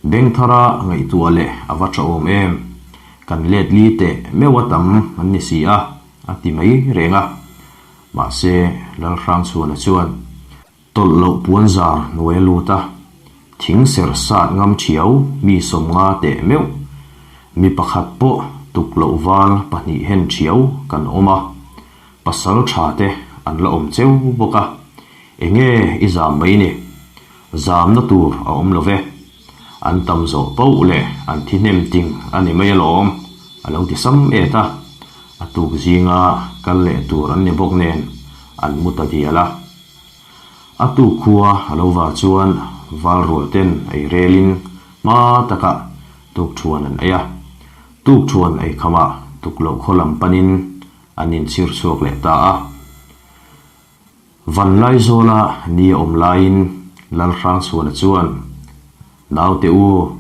Bengthara ngaihtuah leh a va tha awm em? Kan let li teh meuh a tam an ni si a, a ti mai reng a. Mahse, Lalhrangchhuana chuan tawlh loh puanzar hnuai a lut a, thing ser sat ngam thiau mi 50 teh meuh, mi pakhat pawh tuk loh val pahnih hen thiau kan awm a, pasal tha te an la awm cheu bawk a, enge i zam mai ni? Zamna tur a awm lo ve. An tam zawh poh leh an thi hnem ting a ni mai alawm, a lo ti sam et a. A tuk zinga kal leh tur an ni bawk nen an mu ta dial a. A tuk khua a lo va chuan val rual ten ei relin hma takah tukthuan an ei a. Tukthuan ei khamah tukloh khaw lam panin an inchhir chhuak leh ta a. Vanlaizawla ni a awm laiin Lalhrangchhuana chuan, Naute u,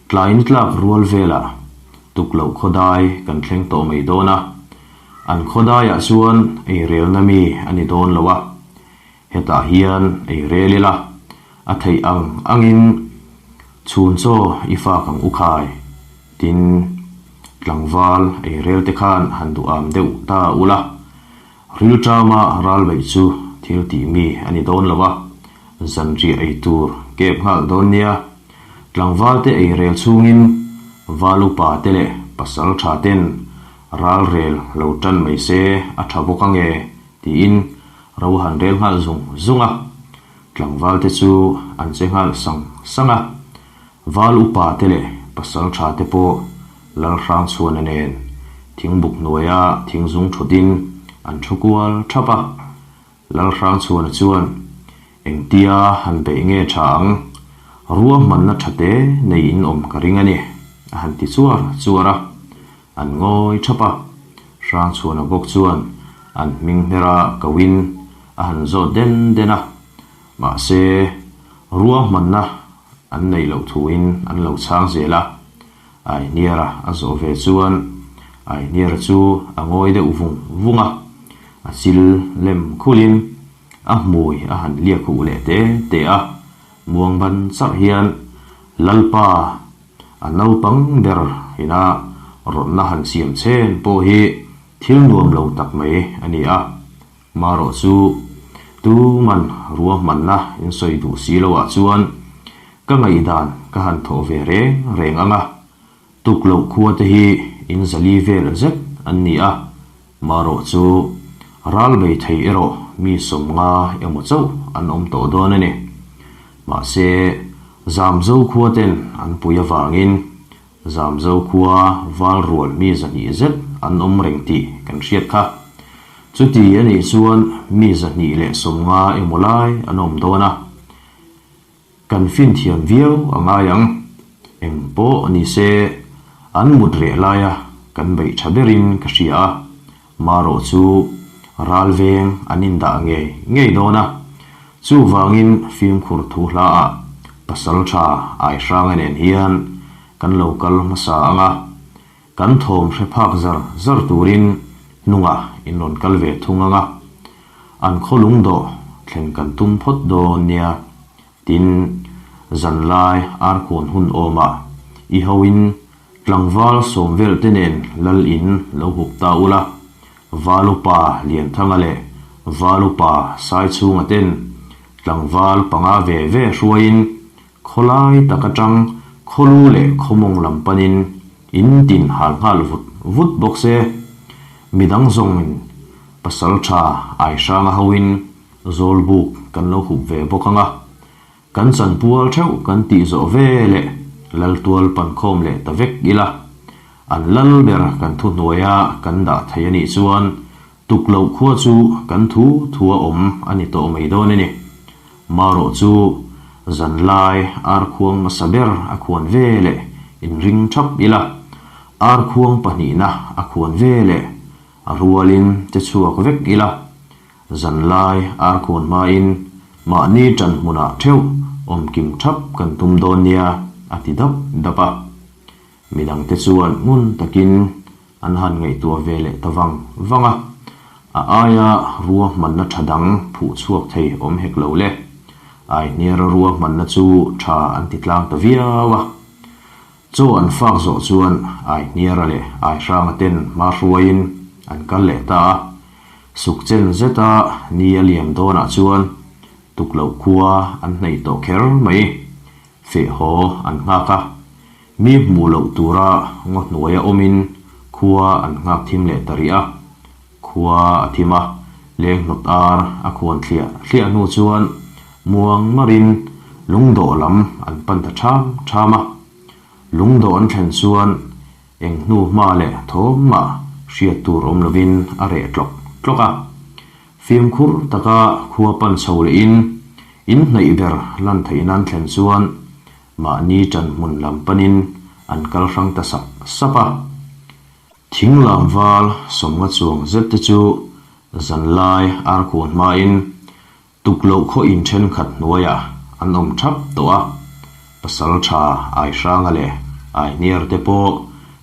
tlai ni tlak rual velah tukloh khawdai kan thleng tawh mai dawn a, an khawdaiah chuan eirelna mi a ni dawn lo a, hetah hian eirel ila, a theih ang angin chhun chaw i fak ang u khai, tin, tlangval eirel te khan han duham deuh ta ula. Rilṭama ral beih chu thil tih mi a ni dawn lo a, zanriah ei tur kep nghal dawn nia. Tlangvalte ei rel chhungin val upa te leh pasal tha ten ral rel lo ṭan mai se a ṭha bawk ange tiin ro han rel nghal zung zung a. Tlangvalte chu an che nghal sang sang a. Val upa te leh pasal tha te pawh Lalhrangchhuana nen thingbuk hnuaia thingzung thutin an thu kual thap a. Lalhrangchhuana chuan, Engtia han beih nge tha ang? Ruahmanna tha te nei in awm ka ring a ni, a han ti chuar chuar a. An ngawi thap a. Hrangchhuana bawk chuan an hming hmera koin a han zawt den den a. Mahse, ruahmanna an neih loh thuin an lo chhang zel a, Aihniara a zawh ve chuan Aihniara chu a ngawi deuh vung vung a, a chil lem khulhin a hmui a han liak huh leh te te a, muang ban charh hian Lalpa a naupang ber ina rawtna han siam chhen pawh hi thil nuam lo tak mai a ni a. Marawh chu tuman ruahmanna in sawi duh si lo ah chuan ka ngaihdan ka han thawh ve reng reng ang a, tuk loh khua te hi in zali vel zet an ni a, marawh chu ral bei thei erawh mi 50 emaw chauh an awm tawh dawn a ni. Mahse, Zamzo khua ten an pui avangin Zamzo khua val rual mi 200 zet an awm reng tih kan hriat kha. Chuti a nih chuan mi 250 emaw lai an awm dawn a. Kan finthiam viau a ngai ang. Eng pawh ni se, an mut reh laia kan beih tha berin ka hria a. Marawh chu ral veng an indah ngei ngei dawn a. Chuvangin fimkhur thu hlaah pasal tha Aihranga nen hian kan lo kal hmasa ang a, kan thawm hre phak zar zar turin hnungah in rawn kal ve thung ang a, an khaw lungdawh thlen kan tum phawt dawn nia. Tin, zanlai arkhuan hun awmah i hoin tlangval sawm vel te nen lal in lo hup ta ula, Val upa Lianthanga leh Val upa Saichhunga ten tlangval panga ve ve hruaiin khawlai tak atang khawlu leh khawmawng lam panin in tin hal nghal vut vut bawk se. Midang zawngin pasal tha Aihranga hoin Zawlbuk kan lo hup ve bawk ang a, kan chanpual theuh kan tih zawh ve leh Laltual pankhawm leh ta vek ila, an lal ber kan thuhnuaia kan dah thei a nih chuan tuk loh khua chu kan thu thua awm a ni tawh mai dawn a ni. Marawh chu zanlai arkhuang hmasa ber a khuan ve leh inring thap ila, arkhuang pahnihna a khuan ve leh a rualin che chhuak vek ila, Zanlai arkhawn hmain mahni ṭan hmunah ṭheuh awmkim ṭhap kan tum dawn nia, a ti dap dap a. Midangte chuan ngun takin an han ngaihtuah ve leh ta vang vang a, a aia ruahmanna ṭha dang phuh chhuak thei awm hek lo le. Aihniara ruahmanna chu ṭha an ti tlang ta viau a. Chaw an fak zawh chuan Aihniara leh Aihranga ten hma hruaiin. an kal leh ta a. Suk chen zeta ni a liam dawnah chuan tukloh khua an hnaih tawh kher mai. Feh haw an nghak a, mi hmuh loh tura ngaw hnuaia awmin khua an nghak thim leh ta rih a. Khua a thim a, leng hnawt ar a khuan thliah thliah hnu chuan muang marin lungdawh lam an pan ta ṭham ṭham a. Lungdawh an thlen chuan eng hnu hma leh thawm mah hriat tur awm lovin a reh tlawk tlawk a. Fimkhur taka khua pan chho lehin in hnaih ber lan theih nan thlen chuan mahni ṭan hmun lam panin an kal hrang ta sap sap a. Thing lam val sawmnga chuang zet te chu zanlai ar khuan hmain tukloh khaw in thenkhat hnuaiah an awm thap tawh a, pasal tha Aihranga leh Aihniar te pawh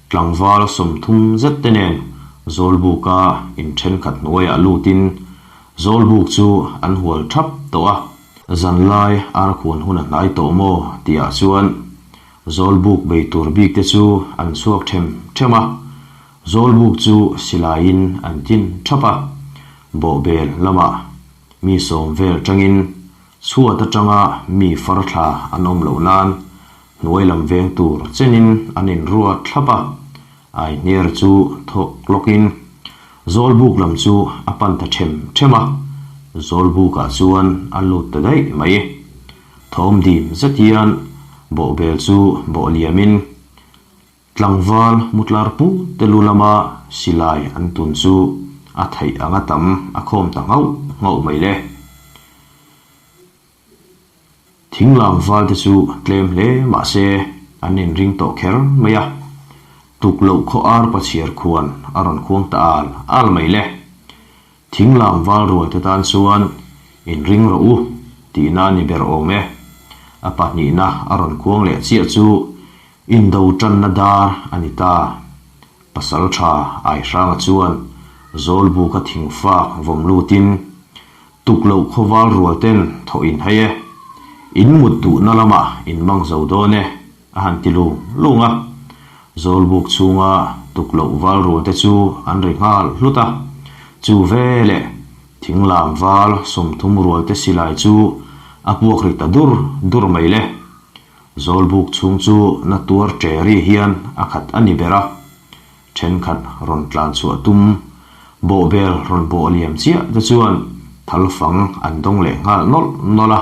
tlangval 30 zet te nen Zawlbuka in thenkhat hnuaiah lutin Zawlbuk chu an hual thap tawh a, zanlai ar khuan hun a hnai tawh maw tihah chuan Zawlbuk bei tur bik te chu an chhuak them them a, Zawlbuk chu silaiin an tin thap a, bawhbel lamah mi sawm vel tangin chhuat atanga mi far thla an awm loh nan hnuai lam veng tur chenin an inruat thlap a, Aihniar chu thawk lawkin Zawlbuk lam chu a pan ta them them a, Zawlbukah chuan a lut ta daih mai. Thawm dim zet hian bawhbel chu bawh liamin tlangval mutlar pu te lu lama silai an tun chu a theih anga tam a khawm ta nghauh nghauh mai le. Thinglam val te chu tlem hle mah se an inring tawh kher mai a, tukloh khaw ar pachhiar khuan a rawn khuang ta al al mai le. Thinglam val rual te tan chuan inring rawh u tihna a ni ber awm e. A pahnihna a rawn kuang leh chiah chu indo tanna dar a ni ta. Pasal tha Aihranga chuan Zawlbuka thingfak vawm lutin tukloh khaw val rual ten thawh in hei e. In mut duhna lamah in mang zo dawn e. A han ti lung lung a, Zawlbuk chhunga tukloh val rual te chu an ri nghal hlut a, chu veleh thinglam val 30 rual te silai chu a puak ri ta dur dur mai le. Zawlbuk chhung chu na tuar ṭe ri hian a khat a ni ber a, ṭhenkhat rawn tlan chhuah tum bawhbel rawn bawh liam chiah te chuan thalfang an dawng leh nghal nawlh nawlh a.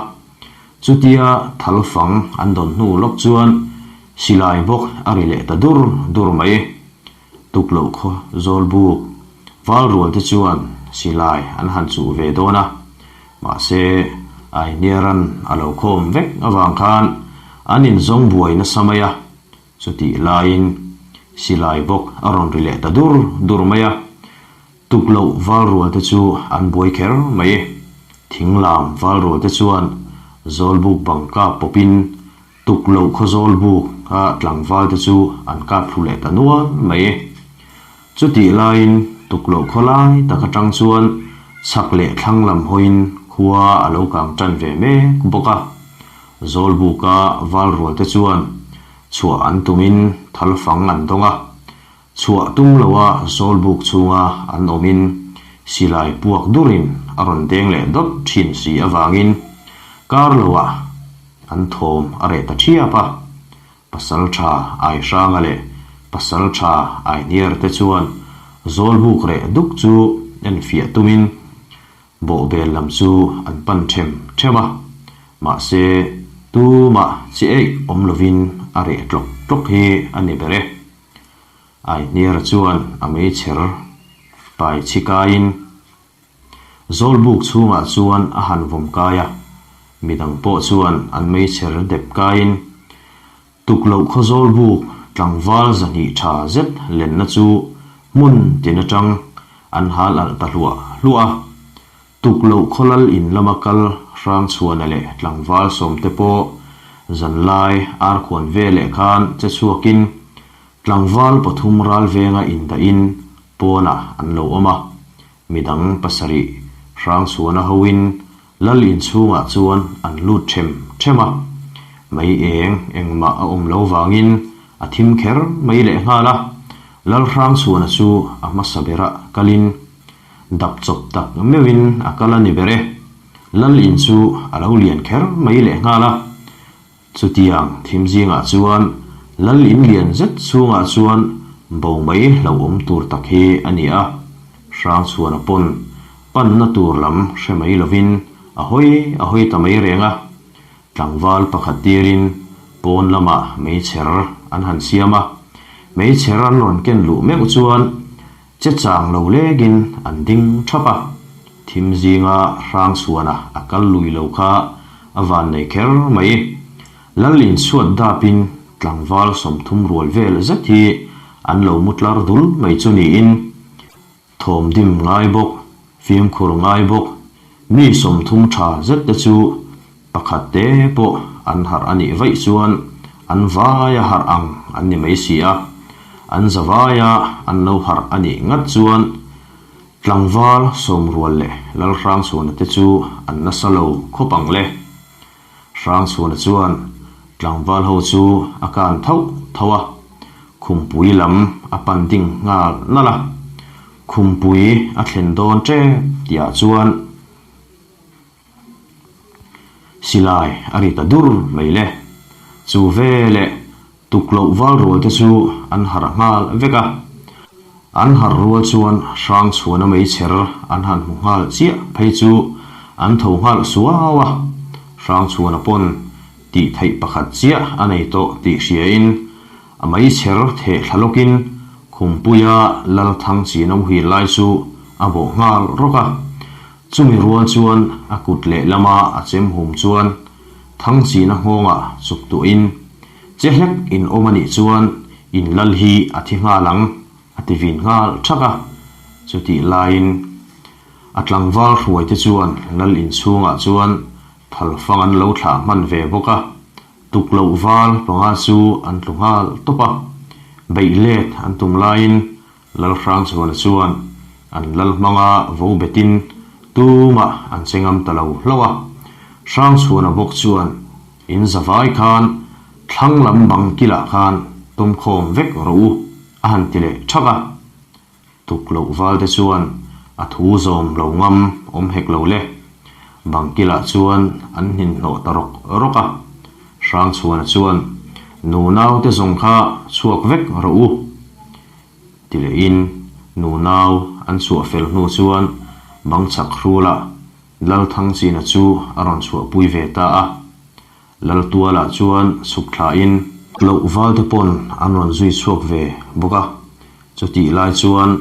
Chutia thal fang an dawn hnu lawk chuan silai bawk a ri leh ta dur dur mai. Tukloh khaw Zawlbuk val rual te chuan silai an han chuh ve dawn a, mahse Aihniaran a lo khawm vek avang khan an inzawng buai nasa mai a, chutih laiin silai bawk a rawn ri leh ta dur dur mai a. Tukloh val rual te chu an buai kher mai. Thinglam val rual te chuan Zawlbuk bang kap pawpin tukloh khaw Zawlbuk a tlangval te chu an kap thlu leh ta nual mai. Chutih laiin tukloh khaw lai tak atang chuan chhak leh thlang lam hawiin khua a lo kang tan ve mek bawk a. Zawlbuka val rual te chuan chhuah an tumin thalfang an dawng a. Chhuah tum loa Zawlbuk chhunga an awmin silai puak durin a rawn deng leh dawt thin si avangin kar loah an thawm a reh ta thiap a. Pasaltha Aihranga leh Pasaltha Aihniar te chuan Zawlbuk reh duk chu enfiah tumin Bawhbel lam chu an pan them them a, mahse tumah chi eih awm lovin a reh tlawk tlawk hi a ni ber e. Aihniara chuan a meichher pai chhi kaiin Zawlbuk chhungah chuan a han vawm kai a, midang pawh chuan an meichher dep kaiin Tukloh khaw Zawlbuk tlangval 200 tha zet lenna chu hmun tin atang an hal alh ta hluah hluah a. Tukloh khaw lal in lama kal Hrangchhuana leh tlangval sawmte pawh zanlai arkhuan veleh khan che chhuakin tlangval pathum ral venga indahin pawnah an lo awm a, midang pasarih Hrangchhuana hoin lal inchhungah chuan an lut them them a, mei eng engmah a awm lo vangin a thim kher mai lehnghal a. Lalhrangchhuana chu a hmasa berah kalin dap chawp tak meuhin a kal a ni ber e. Lal in chu a lo lian kher mai lehnghal a. Chutiang thim zingah chuan Lal in lian zet chhungah chuan bo mai hlauhawm tur tak hi a ni a. Hrangchhuana pawn panna tur lam hre mai lovin a hawi a hawi ta mai reng a. Tlangval pakhat tirin pawn lamah meichher an han siam a, meichher an rawn ken luh meuh chuan che chang lo lekin an ding thap a, thim zinga Hrangchhuana a kal lui lo kha a van nei kher mai. Lal inchhuat dapin tlangval 30 rual vel zet hi an lo mu tlar dul mai chu niin, Thawm dim ngai bawk, fimkhur ngai bawk, mi 30 tha zet te chu pakhat te pawh an harh a nih vaih chuan an vaia harh ang an ni mai si a, an zavaia an lo harh a nih ngat chuan tlangval sawmrual leh Lalhrangchhuana te chu an nasa lo khawp ang le. Hrangchhuana chuan tlangval ho chu a kan thauh thauh a, khumpui lam a pan ding nghal nalh a. Khumpui a thlen dawn tep tihah chuan silai a ri ta dur mai le. Chu veleh Tukloh val rual te chu an harh nghal vek a, an harh rual chuan Hrangchhuana meichher an han hmu nghal chiah phei chu an tho nghal suau a, Hrangchhuana pawn tih theih pakhat chiah a nei tawh tih hriain a meichher theh thla lawkin Khumpuia Lalthangchina muhil lai chu a bawh nghal rawk a, chumi rual chuan a kut lehlama a chem hum chuan Thangchina nghawngah chuk tuahin Che hlek in awm a nih chuan in lal hi a thi nghal ang, a ti vin nghal thak a. Chutih laiin a tlangval hruai te chuan lal inchhungah chuan thalfang an lo thlah hman ve bawk a, tuk loh val panga chu an tlu nghal tawp a. Beih let an tum laiin Lalhrangchhuana chuan an lal hmanga vo betin tumah an che ngam ta lo hlauh a. Hrangchhuana bawk chuan In zavai khan thlang lam bang kilah khan tawmkhawm vek rawh u a han ti leh thak a. Tuk loh val te chuan a thu zawm lo ngam awm hek lo le. Bang kilah chuan an hninhnawh ta rawk rawk a. Hrangchhuana chuan Nunau te zawng kha chhuak vek rawh u ti lehin nunau an chhuah fel hnu chuan bang chak hrulah Lalthangchina chu a rawn chhuahpui ve ta a. Laltualah chuan chhuk thlain. Loh valte pawn an rawn zui chhuak ve bawk a. Chutih lai chuan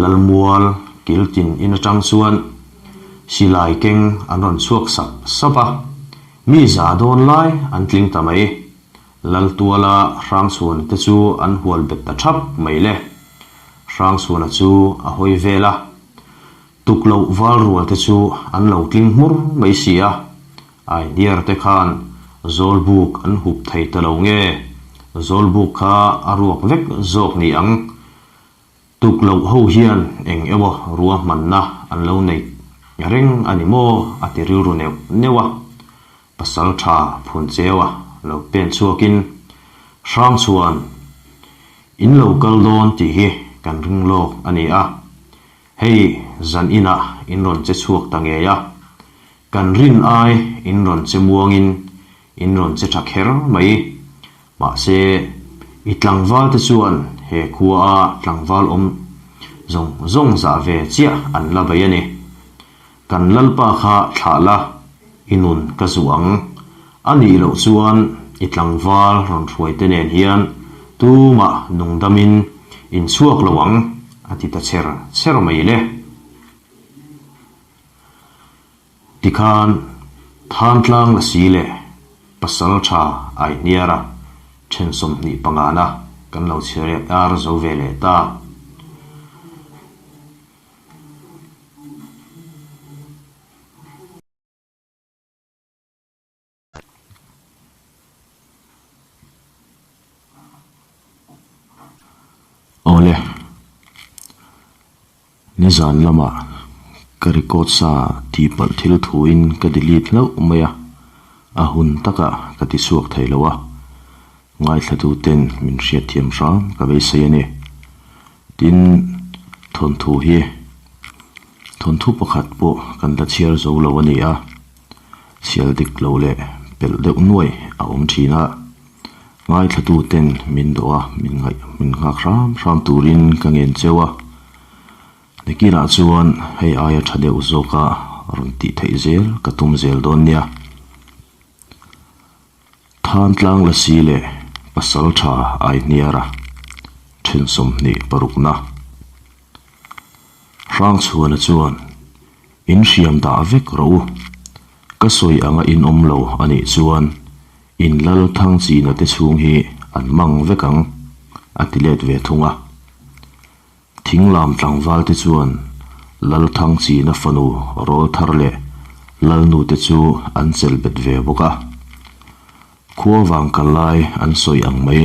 Lalmual kiltin in atang chuan silai keng an rawn chhuak sap sap a. Mi za dawn lai an tling ta mai. Laltuala Hrangchhuana te chu an hual bet ta thap mai le. Hrangchhuana chu a hawi vel a. Tuk loh val rual te chu an lo tling hmur mai si a, Aihniar te khan Zawlbuk an hup thei ta lo nge, Zawlbuk kha a ruak vek zawk ni ang. Tuk loh ho hian eng emaw ruahmanna an lo nei reng a ni maw a ti rilru neuh neuh a, pasal tha phun cheu a lo pen chhuakin Hrangchhuan in lo kal dawn tih hi kan ring lawk a ni a, Hei zan inah in rawn che chhuak ta ngei a, kan rin ai in rawn che muangin in rawn che tha kher mai. Mahse, i tlangval te chuan he khua a tlangval awm zawng zawng zah ve chiah an la bei a ni. Kan Lalpa kha thlah la, i nun ka zuh ang. A nih loh chuan i tlangval rawn hruai te nen hian tumah nungdamin in chhuak lo ang, a ti ta cher cher mai le. Tikhan Thantlang Lasi leh Pasal Tha Aihniara then 25 na kan lo chhiar zo ve leh ta. Awle, nizan lamah ka record sa tihpalh thil thuin ka delete hlauh mai a, a hun takah ka ti chhuak thei lo a, ngaithlatuten min hriatthiam hram ka beisei a ni. Tin, thawnthu hi thawnthu pakhat pawh kan la chhiar zo lo a ni a, chhiar dik lo leh pelh deuh nuai a awm thin a, ngaithlatu ten min dawh a, min ngaih min nghak hram hram turin ka ngen cheu a. Nikinah chuan hei aia tha deuh zawka rawn tih theih zel ka tum zel dawn nia. Thantlang Lasi leh Pasaltha Aihniara then 26na. Hrangchhuana chuan, In hriam dah vek rawh u. Ka sawi anga in awm lo a nih chuan in lal Thangchina te chhung hi an mang vek ang, a ti let ve thung a. Thinglam tlangval te chuan Lalthangchina fanu Rawlthar leh Lalnu te chu an chelh bet ve bawk a. Khua vang kal lai an sawi ang mai.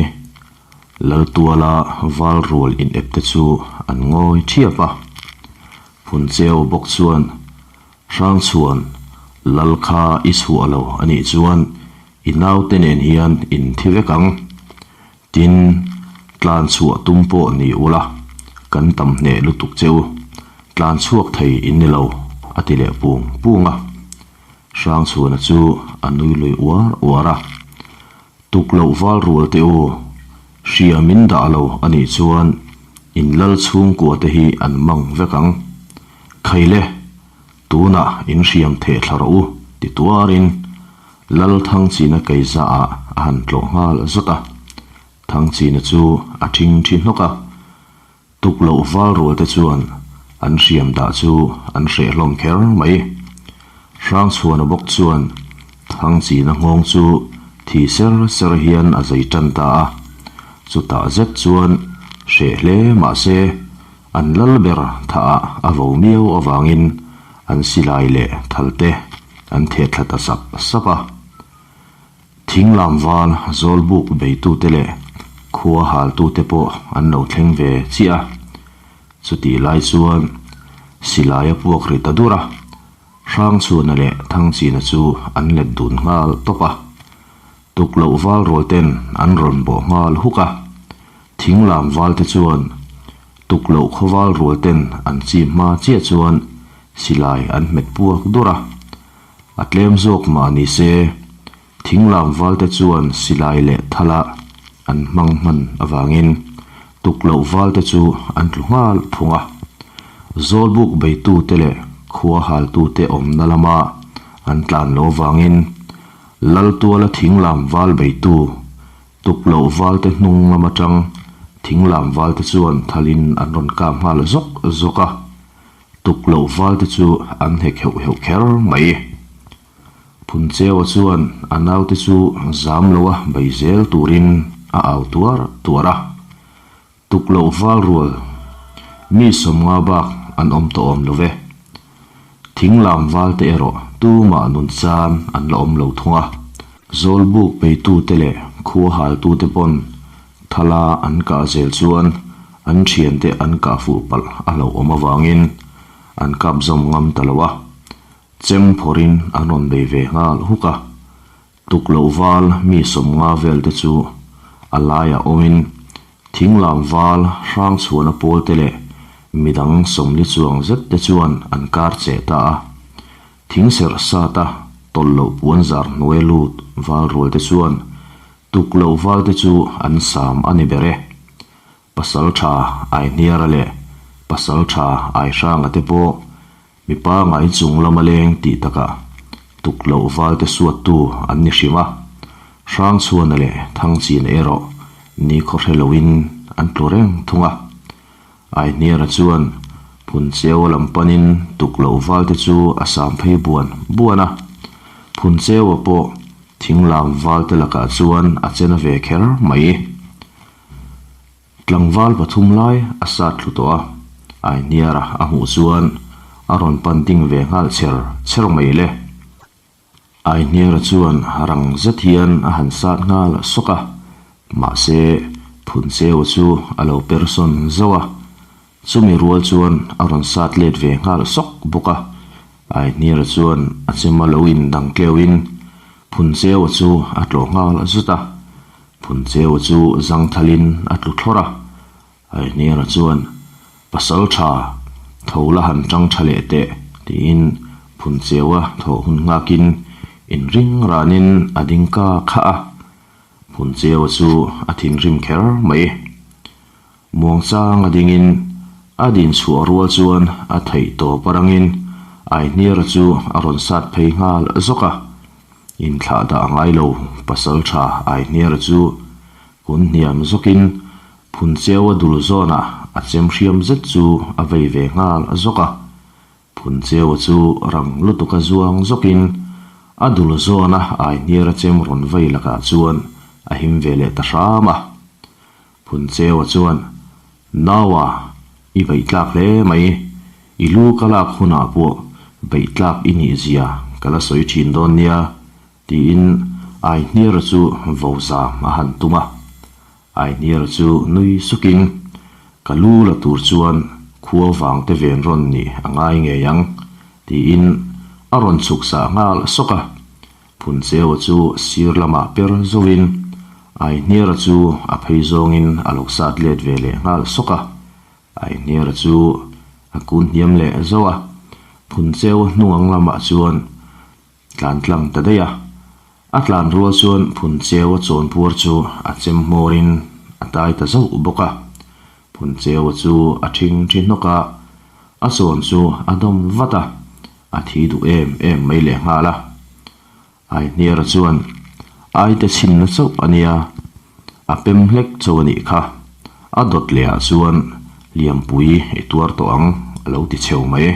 Laltuala val rual inep te chu an ngawi thiap a. Phuncheu bawk chuan Hrangchhuan Lal kha i chhuah lo a nih chuan i naute nen hian in thi vek ang. Tin, tlan chhuah tum pawh ni ula, kan tam hneh lutuk che u, tlan chhuak thei in ni lo, a ti leh pung pung a. Hrangchhuana chu a nui lui uar uar a. Tuk loh val rual teh u, hria min dah lo a nih chuan in lal chhungkua te hi an mang vek ang. Khaile, tunah in hriam theh thla rawh u, ti tuarin Lal Thangchina keiza ah a han tlawh nghal zawt a, Thangchina chu a thing thi hnawk a, tuk loh val rual te chuan an hriam dah chu an hreh hlawm kher mai. Hrangchhuana bawk chuan Thangchina nghawng chu thi ser ser hian a zei tan ta a, chutah zet chuan hreh hle mahse an lal ber thah ah a vo miau avangin an silai leh thal te an theh thla ta sap sap a. Thinglam val zawlbuk beitute leh khua haltute pawh an lo thleng ve chiah a. Chutih lai chuan silai a puak ri ta dur a, Hrangchhuana leh Thangchina chu an let dun nghal tawp a. Tukloh val rual ten an rawn bawh nghal huk a. Thinglam val te chuan tukloh khawval rual ten an chim hma chiah chuan silai an hmet puak dur a. A tlem zawk mah ni se, thinglam val te chuan silai leh thala an hmang hman avangin tukloh val te chu an tlu nghal phung a. Zawlbuk beitu te leh khua haltu te awmna lama an tlan lo vangin Laltuala thinglam val beitu Tukloh valte hnung lam atang thinglam valte chuan thalin an rawn kap nghal zawk zawk a, tukloh valte chu an hek heuh heuh kher mai. Phuncheua chuan a naute chu zam loa bei zel turin a au tuar tuar a, tukloh val rual mi 50 bak an awm tawh awm lo ve. Thinglam valte erawh tumah nun chan an la awm lo thung a. Zawlbuk peitute leh khua haltute pawn thala an kah zel chuan an thiante an kah fuh palh a hlauh awm avangin an kap zawm ngam ta lo a, chem phawrhin an rawn bei ve nghal huk a. Tukloh val mi 50 vel te chu a laiah awmin Thinglam val Hrangchhuana pawl te leh midang 40 chuang zet te chuan an kar cheh ta a. Thing serh sata tawlh loh puan zar hnuai lut val rual te chuan tukloh val te chu an sam a ni ber e. Pasaltha Aihniara leh Pasaltha Aihranga te pawh Mi pangai chung lama leng tih takah tukloh valte suattu an ni hrim a, Hrangchhuana leh Thangchina erawh nikhaw hre loin an tlu reng thung a. Aihniara chuan Phuncheua lam panin tukloh valte chu a sam phei buan buan a, Phuncheua pawh thinglam valte lakah chuan a chena ve kher mai. Tlangval pathum lai a sat thlu tawh a, Aihniara a hmuh chuan a rawn pan ding ve nghal chher chher mai le. Aihniara chuan rang zet hian a han sat nghal sawk a, mahse Phuncheua chu a lo per sawn zauh a, chumi rual chuan a rawn sat let ve nghal sawk bawk a. Aihniara chuan a chema lo indang tleuhin Phuncheua chu a tlawh nghal zut a, Phuncheua chu zangthalin a tlu thlawr a, Aihniara chuan. Pasalṭha, tho la han ṭang ṭha leh teh, tiin Phuncheua thawh hun nghakin inring ranin a ding ka kha a. Phuncheua chu a thinrim kher mai. Muangchang a dingin a din chhuah rual chuan a theih tawp a rangin Aihniara chu a rawn sat phei nghal zawk a. Inthlah dah ngai lo pasalṭha Aihniara chu kun hniam zawkin Phuncheua dul zawnah a chem hriam zet chu a vei ve nghal zawk a. Phuncheua chu rang lutuka zuang zawkin a dul zawna Aihniara chem rawn vei lakah chuan a him ve leh ta hram a. Phuncheua chuan, Naua, i beih tlak hle mai. I lu ka lak hunah pawh beih tlak i nih zia ka la sawi thin dawn nia, tiin Aihniara chu vo zam a han tum a. Aihniara chu nui sukin, Ka lu la tur chuan khua vang te ven rawn nih a ngai ngei ang, tiin a rawn chhuk sah nghal sawk a. Phuncheua chu sir lamah per zoin Aihniara chu a phei zawngin a lo sat let ve leh nghal sawk a. Aihniara chu a kun hniam leh zauh a, Phuncheua hnung lamah chuan tlan tlang ta daih a. A tlan rual chuan Phuncheua chawnpuar chu a chem hmawrin a tai ta zauh bawk a. Phuncheua chu a thing thi hnawk a, a chawn chu a dawm vat a. A thi duh em em mai leh nghal a. Aihniara chuan, Aite chhinna chauh a nia, a pem hlek chauh a nih kha. A dawt lehah chuan liampui i tuar tawh ang, a lo ti cheu mai.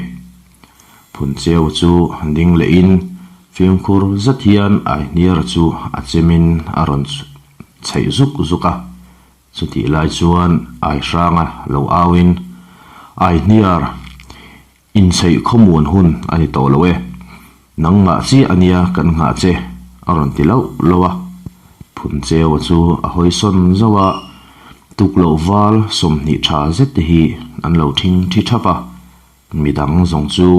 Phuncheu chu ding lehin fimkhur zet hian Aihniara chu a chemin a rawn chheih zuk zuk a. Chutih lai chuan Aihranga lo auin, Aihniar! Inchheih khawmuan hun a ni tawh lo e. Nangmah chiah a nia kan nghah che, a rawn ti lauh lauh a. Phuncheua chu a hawi sawn zauh a, tukloh val 20 tha zet te hi an lo thing thi thap a, midang zawng chu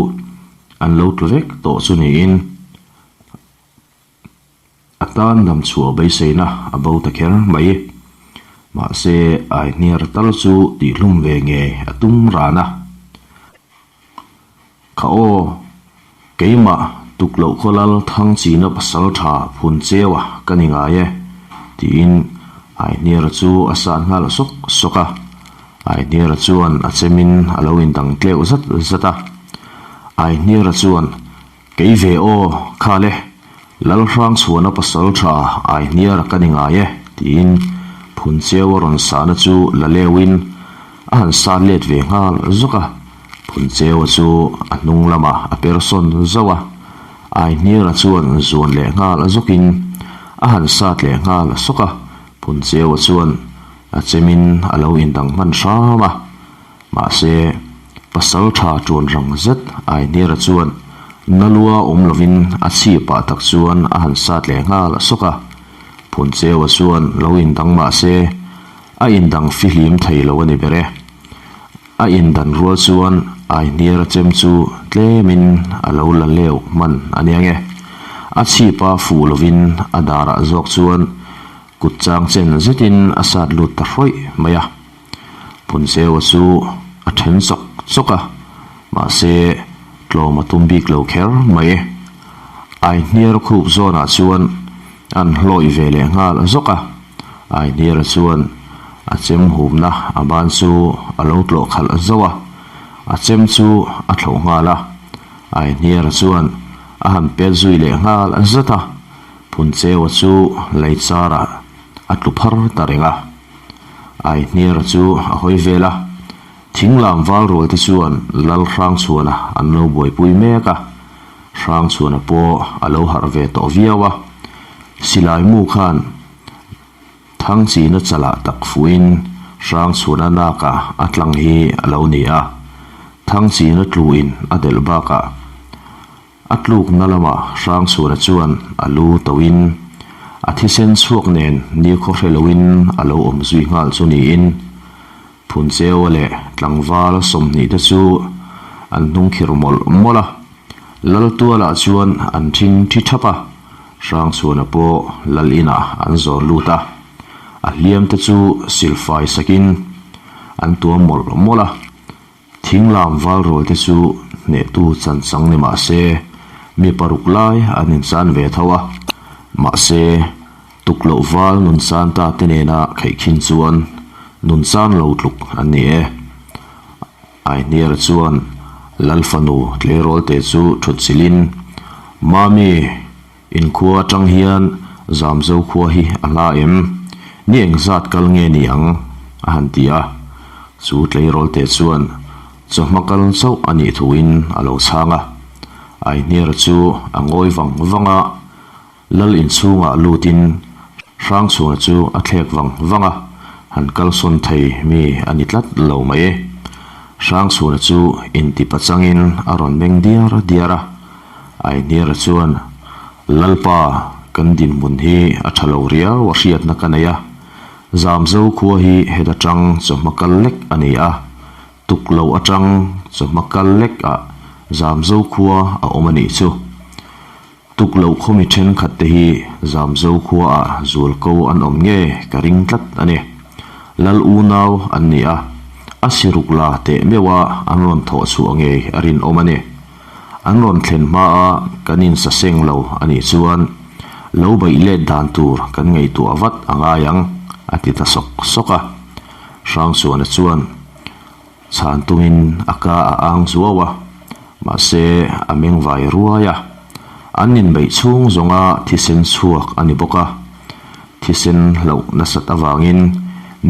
an lo tlu vek tawh chu niin. A tan dam chhuah beiseina a bo ta kher mai. Mahse, Aihniar tal chu tihhlum ve nge a tum ran a. Kha aw, keimah tukloh khawlal Thangchina pasal tha phun cheu a ka ni ngai e, tiin Aihniara chu a san nghal sawk sawk a. Aihniara chuan a chemin a lo indang tleuh zat zat a. Aihniara chuan Kei ve aw, khale, Lalhrangchhuana pasal tha Aihniara ka ni ngai e, tiin Phuncheu a rawn sahna chu la leuhin a han sat let ve nghal zawk a. Phuncheua chu a hnung lamah a per sawn zauh a, Aihniara chuan zuan leh nghal zawkin a han sat leh nghal sawk a. Phuncheua chuan a chemin a lo indang hman hram a. Mahse, pasal tha tuan rang zet Ainira chuan Nalua awm lovin a chhipah tak chuan a han sat leh nghal sawk a. Phuncheua chuan lo indang mah se, a indang fihlim thei lo a ni ber e. A indan rual chuan Ainira chem chu tlemin a lo la leu hman a nia nge. A chhipa fuh lovin a darah zawk chuan kut chang chen zetin a sat lut ta hrawih mai a. Phuncheua chu a then chawk chawk a, mahse tlawm a tum bik lo kher mai. Aihniar khup zawnah chuan an hlawih ve leh nghal zawk a, Aihniara chuan a chem humna a ban chu a lo tlawh khalh zauh a, a chem chu a thlauh nghal a, Aihniara chuan a han pet zui leh nghal zat a, Phuncheua chu lei charah a tlu phar ta reng a. Aihniara chu a hawi vel a, thinglam val rual te chuan Lal Hrangchhuana an lo buaipui mek a, Hrangchhuana pawh a lo harh ve tawh viau a, silai mu khan Thangchina chalah tak fuhin Hrangchhuana nakah a tlang hi a lo ni a, Thangchina tluin a delh bakah A tlukna lamah Hrangchhuana chuan a lu toin a thisen chhuak nen nikhaw hre loin a lo awm zui nghal chu niin Phuncheua leh tlangval 20 te chu an hnung khir mawlh mawlh a. Laltualah chuan an thing thi thap a, Hrangchhuana pawh lal inah an zawn lut a, a hliam te chu silfai sakin an tuam mawlh mawlh a. Thinglam valrual te chu hnehtu chan chang ni mah se, mi paruk lai an inchan ve tho a. Mahse, tukloh val nunchan ta te nena kheihkhin chuan nunchan lo tluk an ni e. Aihniara chuan Lal fanu tleirawl te chu thut chilhin, Mami, in khua atang hian Zamzo khua hi a hla em? Ni engzat kal nge ni ang? a han ti a. Chu tleirawl te chuan chawhma kal chauh a nih thuin a lo chhang a. Aihniara chu a ngawi vang vang a. Lal inchhungah lutin Hrangchhunga chu a thlek vang vang a, han kalsawn thei mi a ni tlat lo mai. Hrangchhuna chu inti pachangin a rawn meng diar diar a, Aihniara chuan, Lalpa, kan dinhmun hi a tha lo riau a hriatna ka nei a, Zamzo khua hi heta tang chawhma kal lek a ni a, tuk lo atang chawhma kal lek ah Zamzo khua a awm a nih chu. Tuk loh khawmi thenkhat te hi Zamzo khuaah zualko an awm nge ka ring tlat a ni. Lal unau an ni a, a siruk la teh meuh a an rawn thawh chhuah ngei a rinawm a ni. An rawn thlen hmaa kan insaseng lo a nih chuan lo beih let dan tur kan ngaihtuah vat a ngai ang, a ti ta sawk sawk a. Hrangsuana chuan. Chhan tumin a ka a ang zuau a, mahse a meng vai ruai a. An inbeih chhung zawnga thisen chhuak a ni bawk a, thisen hlauh nasat avangin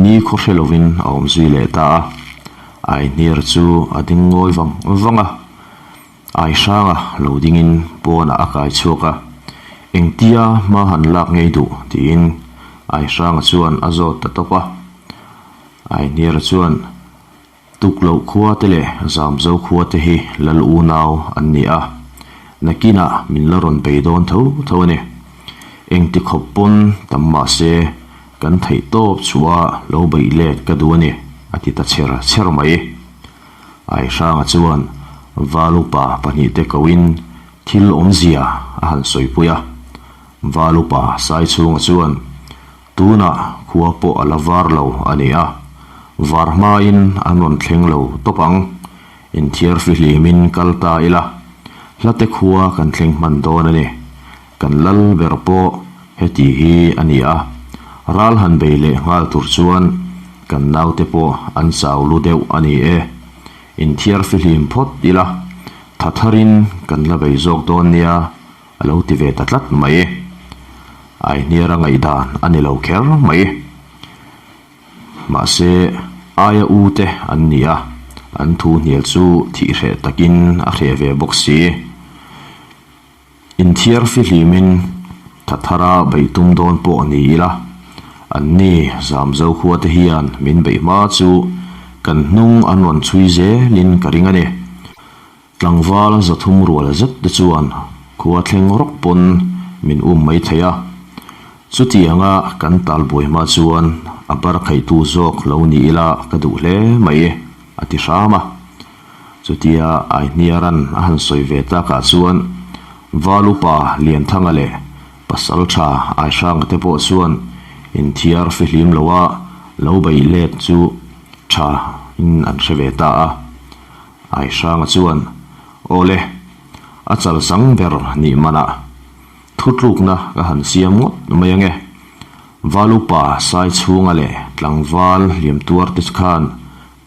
ni khaw hre lovin a awm zui leh ta a. Aihniar chu a ding ngawi vang vang a, Aihranga lo dingin pawnah a kai chhuak a, Engtia hma han lak ngei duh? tiin Aihranga chuan a zawt ta tawp a. Aihniara chuan, Tuk loh khua te leh Zamzo khua te hi lal unau an ni a, nakinah min la rawn bei dawn tho tho a ni. Engti khawp pawn tam mah se kan theih tawp chhuah lo beih let ka duh a ni, a ti ta chher chher mai. Aihranga chuan Valupa pahnihte koin thil awmzia a han sawipui a, Valupa Saichhunga chuan, Tunah khua pawh a la var lo a ni a, var hmain an rawn thleng lo tawp ang. Inthiar fihlimin kal ta ila, hlate khua kan thleng hman dawn a ni. Kan lal ber pawh heti hi a ni a, ral han bei leh nghal tur chuan kan naute pawh an chau lu deuh a ni e. Inthiar fihlim phawt ila, tha tharin kan la bei zawk dawn nia. A lo ti ve ta tlat mai. Aihniara ngaihdan a ni lo kher mai. Mahse, aia u te an ni a, an thu hnial chu thih hreh takin a hreh ve bawk si. Inthiar fihlimin tha thara beih tum dawn pawh ni ila, an ni Zamzo khua te hian min beih hma chu kan hnung an rawn chhui zelin ka ring a ni. Tlangval 300 rual zet te chuan khua thleng rawk pawn min um mai thei a. Chutianga kan tal buai hma chuan a bar khaihtu zawk lo ni ila ka duh hle mai, a ti hram a. Chutia Aihniaran a han sawi ve takah chuan Val upa Lianthanga leh Pasaltha Aihranga te pawh chuan inthiar fihlim loa lo beih let chu tha in an hre ve ta a. Aihranga chuan, Awle, a chal sang ber nih manah thutlukna ka han siam ngawt mai ange. Valupa sai chhunga leh tlangval hliam tuar te khan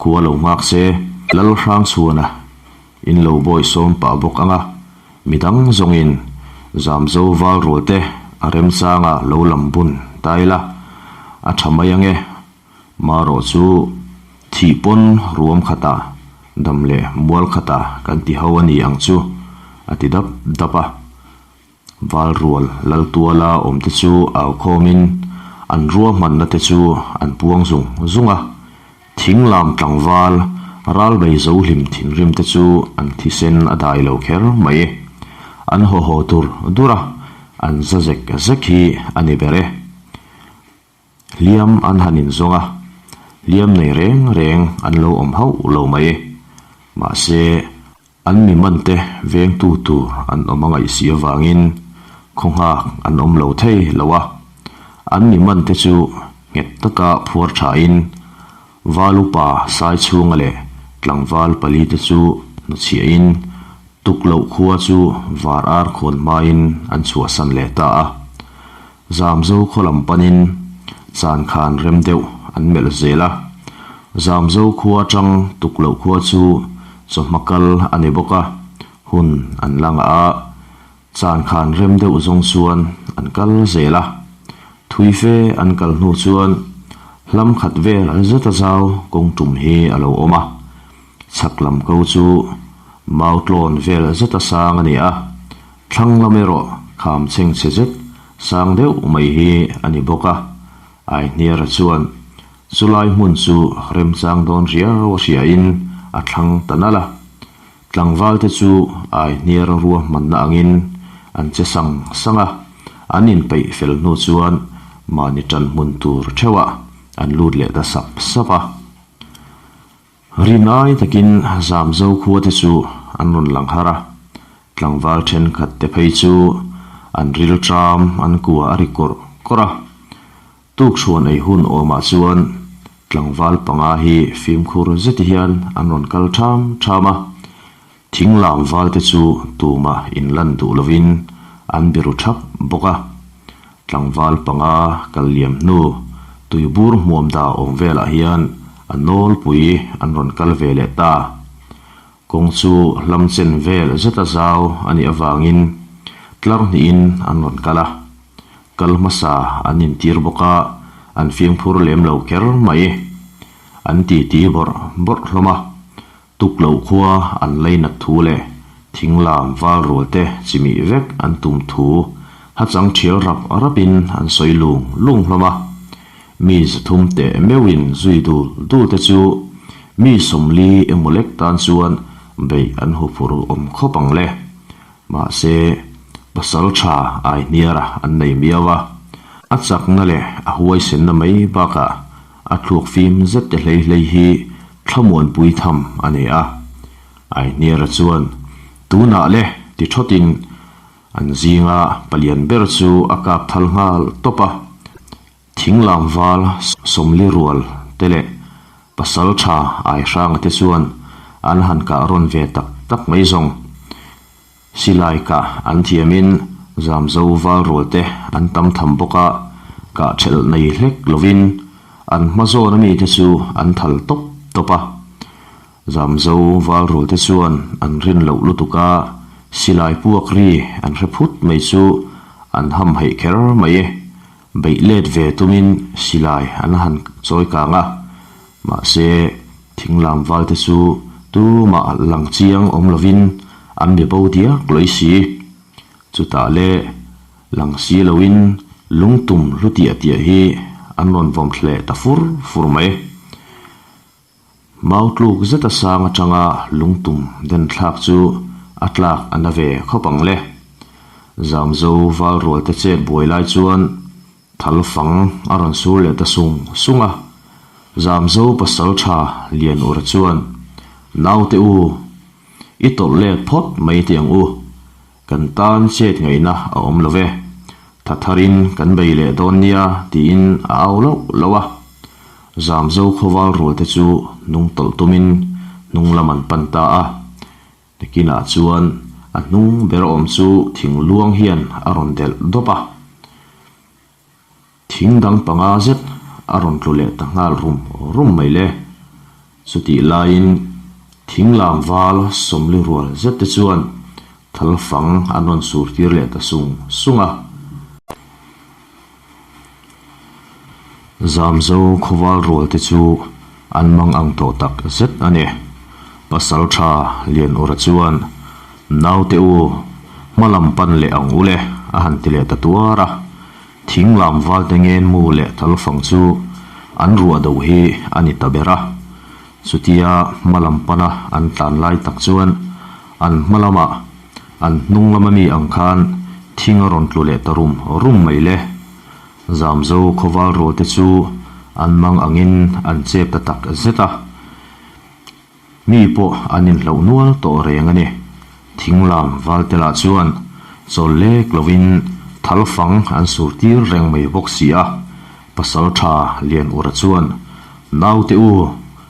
khua lo nghak se, Lalhrangchhuana in lo bawi sawm pah bawk anga, midang zawngin Zamzo val rual te a remchanga lo lam bun ta ila a tha mai ange. Marawh chu thih pawn ruam khatah dam leh mual khatah kan ti ho a ni ang chu, a ti dap dap a. Valrual Laltuala awmte chu au khawmin an ruahmanna te chu an puang zung zung a. Thinglam tlangval ralbei zo hlim thinrim te chu an thisen a dai lo kher mai. An haw haw dur dur a, an za zek zek hi a ni ber e. Hliam an han inzawng a, hliam nei reng reng an lo awm hauh lo mai. Mahse, an mi mante vengtu tur an awm a ngaih si avangin khaw nghak an awm lo thei lo a. An mi mante chu nghet taka phuar thain Valupa Saichhunga leh Tlangval palite chu hnuchhiahin Tukloh khua chu var ar khawn hmain an chhuahsan leh ta a. Zamzo khaw lam panin chan khan rem deuh an melh zel a. Zamzo khua atang Tukloh khua chu chawhma kal a ni bawk a, hun an la ngah a. Chan khan rem deuh zawng chuan an kal zel a. Thui fe an kal hnu chuan hlam khat vel zet a zau kawng tum hi a lo awm a. Chhak lam ko chu mau tlawn vel zet a sang a ni a, thlang lam erawh kham chhengchhe zet sang deuh mai hi a ni bawk a. Aihniara chuan chulai hmun chu remchang dawn riau a hriain a thlang ta nalh a. Tlangvalte chu Aihniara ruahmanna angin an che sang sang a, an inpeih fel hnu chuan mahni ṭan hmun tur ṭheuhah an lut leh ta sap sap a. Rinai takin Zamzo khuate chu an rawn lang har a, tlangval thenkhat te phei chu an rilṭam an kua a ri kawrh kawrh a. Tukchhuan ei hun awmah chuan tlangval panga hi fimkhur zeti hian an rawn kal ṭham ṭham a, thinglam valte chu tumah inlan duh lovin an biru ṭhap bawk a. Tlangval panga kal liam hnu tuibur hmuam da awm velah hian a nawlpui an rawn kal ve leh ta. Kawng chu hlam chen vel zeta zau a nih avangin tlar hnihin an rawn kal a. Kal hmasa an intir bawk a, an fimkhur lem lo kher mai. An titi bawrh bawrh hlawm a. Tukloh khua an leinat thu leh thinglam val rual te chimih vek an tum thu hachang thial rap rapin an sawi lung lung hlawm a. Mi zathum teh meuhin zui dul dul te chu mi sawmli emaw lek tan chuan beih an huphur awm khawp ang le. Mahse, pasal tha Aihniara an nei miau a, a chakna leh a huaisenna mai bakah A thluak fim zet te hlei hlei hi thlamuanpui tham a ni a. Aihniara chuan, Tunah le, ti thawtin an zinga palian ber chu a kap thal nghal tawp a. Thinglam val sawmli rual te leh pasal tha Aihranga te chuan an han kah rawn ve tak tak mai zawng. Silai kah an thiamin Zamzo val rual te an tam tham bawk a, kah thelh nei hlek lovin an hma zawn ami te chu an thal tawp tawp a. Zamzo val rual te chuan an rin loh lutuk a, silai puak ri an hre phut mai chu an ham heih kher mai e. Beih let ve tumin silai an han chawi kang a, mahse thinglam valte chu tumah lang chiang awm lovin an be bo diak lawih si. Chutah le lang si loin lungtum hlu tiah tiah hi an rawn vawm thleh ta fur fur mai. Mau tluk zeta sang atanga lungtum den thlak chu a tlak a na ve khawp ang le. Zamzo val rual te chet buai lai chuan thal fang a rawn sur leh ta sung sung a. Zamzo pasal tha lian ura chuan, Naute u, i tawlh let phawt mai teh ang u. Kan tan chet ngaihna a awm lo ve. Tha tharin kan bei leh dawn nia tiin a au loh loh a. Zamzo khawval rualte chu hnung tawlh tumin hnung lam an pan ta a. Nakinah chuan a hnung ber awm chu thing luang hian a rawn delh dawp a. Thing dang panga zet a rawn tlu leh ta nghal rum rum mai le. Chutih laiin thing lam val sawmli rual zet te chuan thal fang an rawn sur tir leh ta sung sung a. Zamzo khawval rual te chu an mang ang tawh tak zet a ni. Pasal tha Lian Ura chuan, Naute u, hma lam pan leh ang u le, a han ti leh ta tuar a. Thing lam valte ngen mu leh tal fang chu an ruah do hi a ni ta ber a. Chutia hma lam pana an tlan lai tak chuan an hma lamah an hnung lama mi ang khan thing a rawn tlu leh ta rum rum mai le. Zamzo khawval rualte chu an mang angin an chep ta tak zet a. Mi pawh an inhloh nual tawh reng a ni. Thinglam valte lah chuan chawl lek lovin thal fang an sur tir reng mai bawk si a. Pasal tha Lianura chuan, Naute u,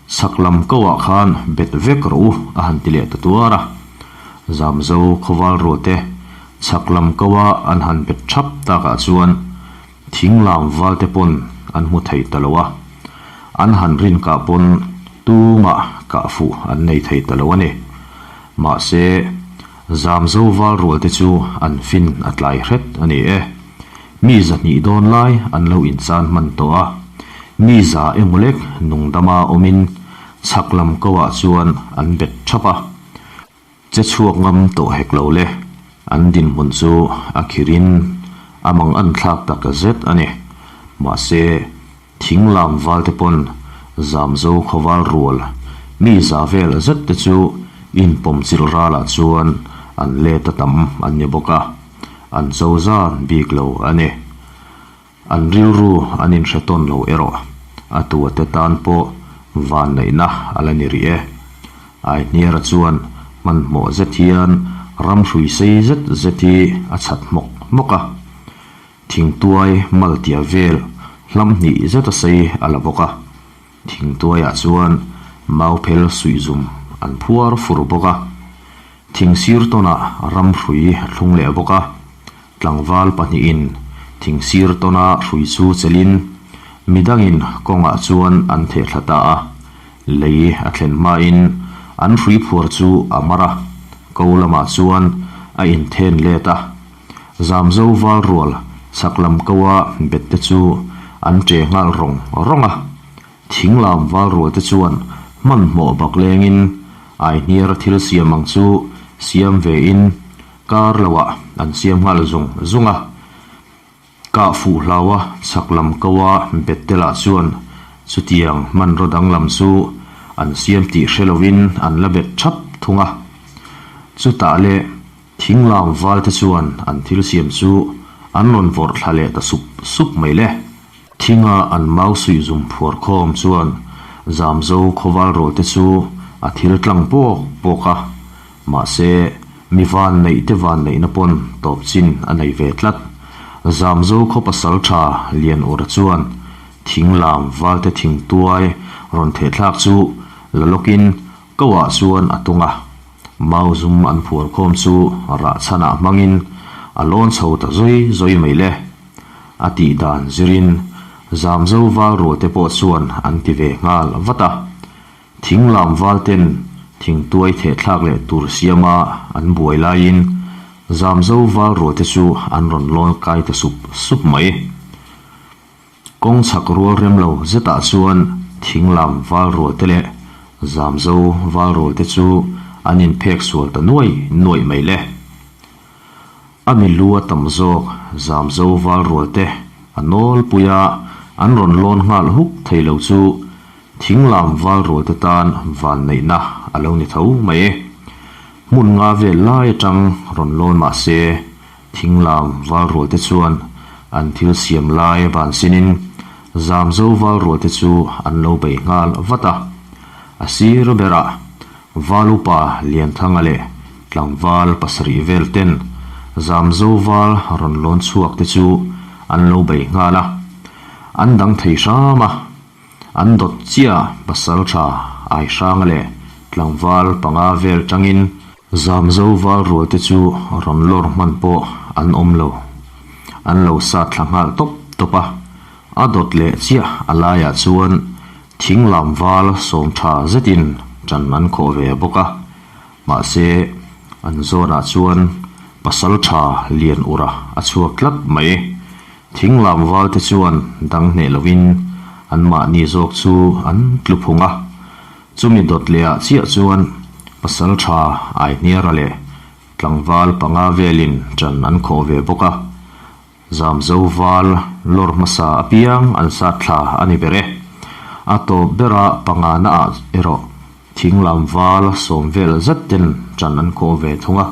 Chhak lam ko ah khan bet vek rawh u a han ti leh ta tuar a. Zamzo khawval ruate chhak lam ko a an han bet thap tak ah chuan thing lam val te pawn an hmu thei ta lo a. An han rin kah pawn tumah kah fuh an nei thei ta lo a ni. Mahse, Zamzo val rual te chu an fin a tlai hret a ni e. Mi 200 dawn lai an lo inchan hman tawh a, mi za emaw lek nungdama awmin chhak lam ko ah chuan an bet thap a. Che chhuak ngam tawh hek lo le, an dinhmun chu a khirin a mang an thlak tak zet a ni. Mahse, thing lam val te pawn Zamzo khawval rual mi za vel zet te chu inpawm chilh ralah chuan an let a tam an ni bawk a. An cho zan bik lo a ni. An rilru an inhre tawn lo erawh a tuate tan pawh vanneihna a la ni rih e. Aihniara chuan hmanhmawh zet hian ram hrui sei zet zet hi a chhat hmawk hmawk a. Thingtuai maltia vel hlam hnih zeta sei a la bawk a. Thingtuaiah chuan mauphel suihzum an phuar fur bawk a. Thing sir tawnah ram hrui a thlung leh bawk a, tlangval pahnihin thing sir tawna hrui chu chelhin midangin kawngah chuan an theh thla ta a, lei a thlen hmain an hrui phuar chu a mar a, ko lamah chuan a inthen let a, Zamzo val rual chhak lam koa bet te chu an che nghal rawng rawng a. Thing lam val rual te chuan hmanhmawh bak lengin Aihniara thil siam ang chu siam ve in kar lo ah an siam nghal zung zung a. Kah fuh hlau a chhak lam ko a bet te lah chuan chutiang hmanraw danglam chu an siam tih hre lo in an la bet thap thung a. Chutah leh thing lam val te chuan an thil siam chu an rawn vawrh thla leh ta sup sup mai le. Thinga an mau suih zum phuar khawm chuan Zamzo khawval rawl te chu a thil tlang pawk pawk a, mahse mi vanneih te vanneihna pawn tawp chin a nei ve tlat. Zamzo khaw pasal tha Lian Ura chuan thing lam valte thing tuai rawn theh thlak chu la lawkin ko ah chuan a tung a, mau zum an phuar khawm chu rah chhanah hmangin a lawn chho ta zui zui mai le. A tih dan zirin Zamzo val rualte pawh chuan an ti ve nghal vat a. Thing lam val ten thingtuai thehthlak leh tur siama an buai laiin Zamzo val rualte chu an rawn lawn kai ta sup sup mai. Kawng chhak rual rem lo zetah chuan thing lam val rualte leh Zamzo val rualte chu an inphek sual ta nuai nuaih mai le. A mi lu a tam zawk Zamzo val rual te a nawlpui a, an rawn lawn nghal huk thei lo chu Thinglam val rual te tan vanneihna a lo ni tho mai e. Hmun nga vel lai atang rawn lawn mah se Thinglam val rual te chuan an thil siam lai van sinin Zamzo val rual te chu an lo bei nghal vat a. A sir berah Val upa Lianthanga leh tlangval pasarih vel ten Zamzo val rawn lawn chhuak te chu an lo bei nghal a, an dang thei hram a, an dawt chiah pasal tha Aihranga leh tlangval panga vel tangin Zamzo val rual te chu rawn lawr hman pawh an awm lo, an lo sat thla nghal tawp tawp a, a dawt leh chiah a laiah chuan Thing lam val sawm tha zetin ṭan an khawh ve bawk a, mahse an zawnah chuan pasal tha lian ura a chhuak tlat mai. Thing lam val te chuan dang hneh lovin anmahni zawk chu an tlu phung a, chumi dawt lehah chiah chuan pasal tha Aihniara leh tlangval panga velin ṭan an khawh ve bawk a. Zamzo val lawr hmasa apiang an sat thla a ni ber e. A tawp bera pangana ah erawh thinglam val sawm vel zet ten ṭan an khawh ve thung a.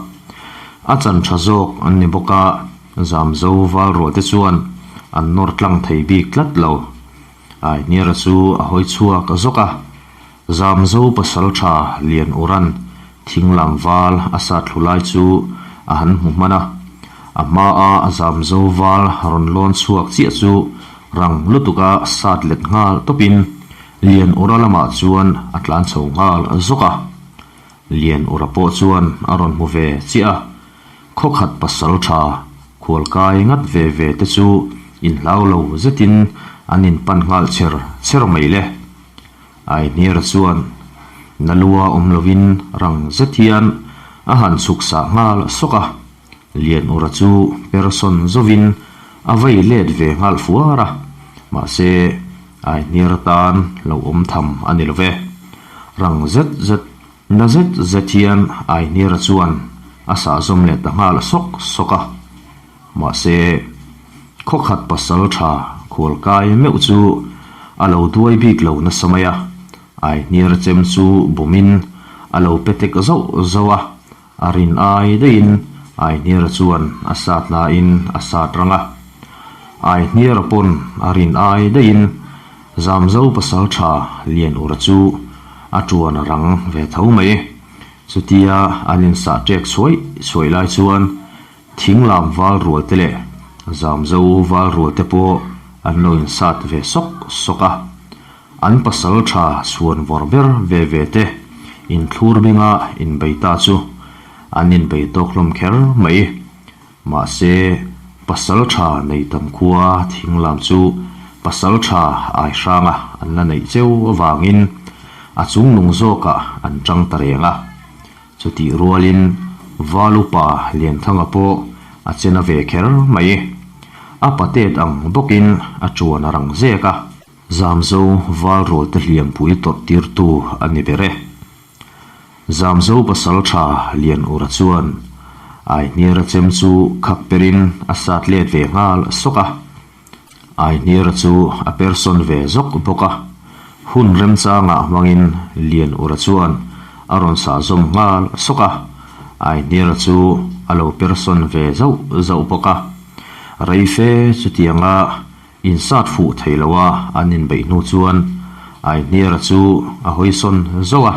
A chan ṭha zawk an ni bawk a, Zamzo val rual te chuan an nawr tlang thei bik tlat lo. Aihniara chu a hawi chhuak zawk a. Zamzo pasal tha Lian Uran thinglam val a sat thlu lai chu a han hmu hman a. A hmaa Zamzo val rawn lawn chhuak chiah chu rang lutuka sat let nghal tawpin. Lianura lamah chuan a tlan chho nghal zawk a. Lianura pawh chuan a rawn hmu ve chiah a, khawkhat pasal tha khualkai ngat ve ve te chu inhlau lo zetin an inpan nghal chher chher mai le. Aihniara chuan na lua awm lovin rang zet hian a han chhuk sah nghal sawk a, Lianura chu persawn zovin a vei let ve nghal fuar a, mahse Aihniara tan lo awm tham a ni lo ve. Rang zet zet, na zet zet hian Aihniara chuan a sah zawm leh ta nghal sawk sawk a. Mahse, khawkhat pasal tha khualkai meuh chu a lo duai bik lo nasa mai a, Aihniar chem chu bawmin a lo pe tek zauh zauh a, a rin ai daihin Aihniara chuan a sat nain a sat rang a. Aihniara pawn a rin ai daihin Zamzo pasal tha Lianura chu a tuan rang ve tho mai. Chutia an insah ṭek chhuaih chhuaih lai chuan Thinglam val rual te leh Zamzo val rual te pawh an lo insat ve sawk sawk a, an pasal tha chhuan vawr ber ve ve te inthlur binga inbei ta chu an inbei tawk hlawm kher mai. Mahse, pasal tha nei tam khua Thinglam chu pasal tha ai hranga an la neih cheu avangin a chungnung zawkah an tang ta reng a. Chutih rualin Val upa Lianthanga pawh a che na ve kher mai. A patet ang bawkin a chuan a rang zek a. Zamzo val rawlte hliampui tawrh tirtu a ni ber e. Zamzo pasal tha Lianura chuan Aihniara chem chu khak perin a sat let ve nghal sawk a. Aihniara chu a persawn ve zawk bawk a, hun remchangah hmangin Lianura chuan a rawn sah zawm nghal sawk a, Aihniara chu a lo persawn ve zauh zauh bawk a. Rei fe chutianga insat fuh thei loa an inbeih hnu chuan Aihniara chu a hawisawn zauh a,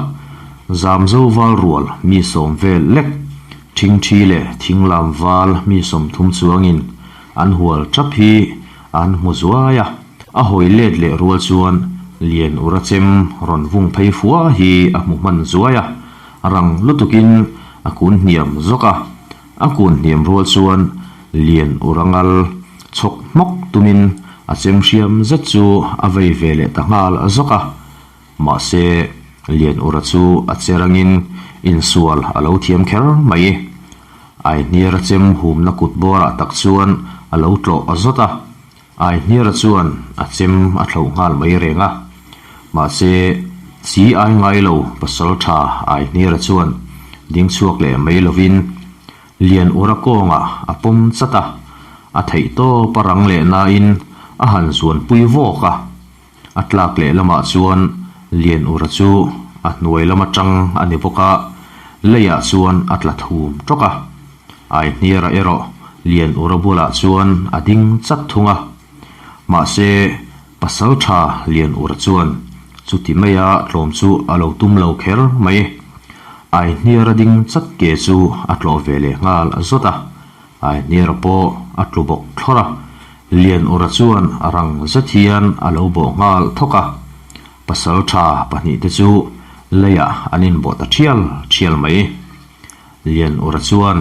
Zamzo val rual mi sawm vel lek, Thingthi leh Thinglam val mi 30 chuangin An hual tap hi an hmu zuai a, a hawi let leh rual chuan Lian Ura chem rawn vung phei fua hi a hmu hman zuai a, rang lutukin a kun hniam zawk a, a kun hniam rual chuan Lian Ura ngal chhawk hmawk tumin a chem hriam zet chu a vei ve leh ta nghal zawk a, mahse Lian Ura chu a che rangin insual a lo thiam kher mai. Aihniara chem humna kut bawrah tak chuan a lo tlawh a zawt a, Aihniara chuan a chem a thloh nghal mai reng a. Mahse, chi ai ngai lo pasal tha Aihniara chuan ding chhuak leh mai lovin Lianura kawngah a pawm chat a, a theih tawp a rang leh nain a han zuanpui vawk a. A tlak leh lamah chuan Lianura chu a hnuai lam atang a ni bawk a, leiah chuan a tla thum tawk a. Aihniara erawh Lianura bulah chuan a ding chat thung a. Mahse, pasal tha Lianura chuan chuti maia tlawm chu a lo tum lo kher mai. Aihniara ding chat ke chu a tlawh ve leh nghal zawt a. Aihniara pawh a tlu bawk thlawr a, Lianura chuan a rang zet hian a lo bawh nghal thawk a, pasal tha pahnihte chu leiah an inbawh ta thial thial mai. Lianura chuan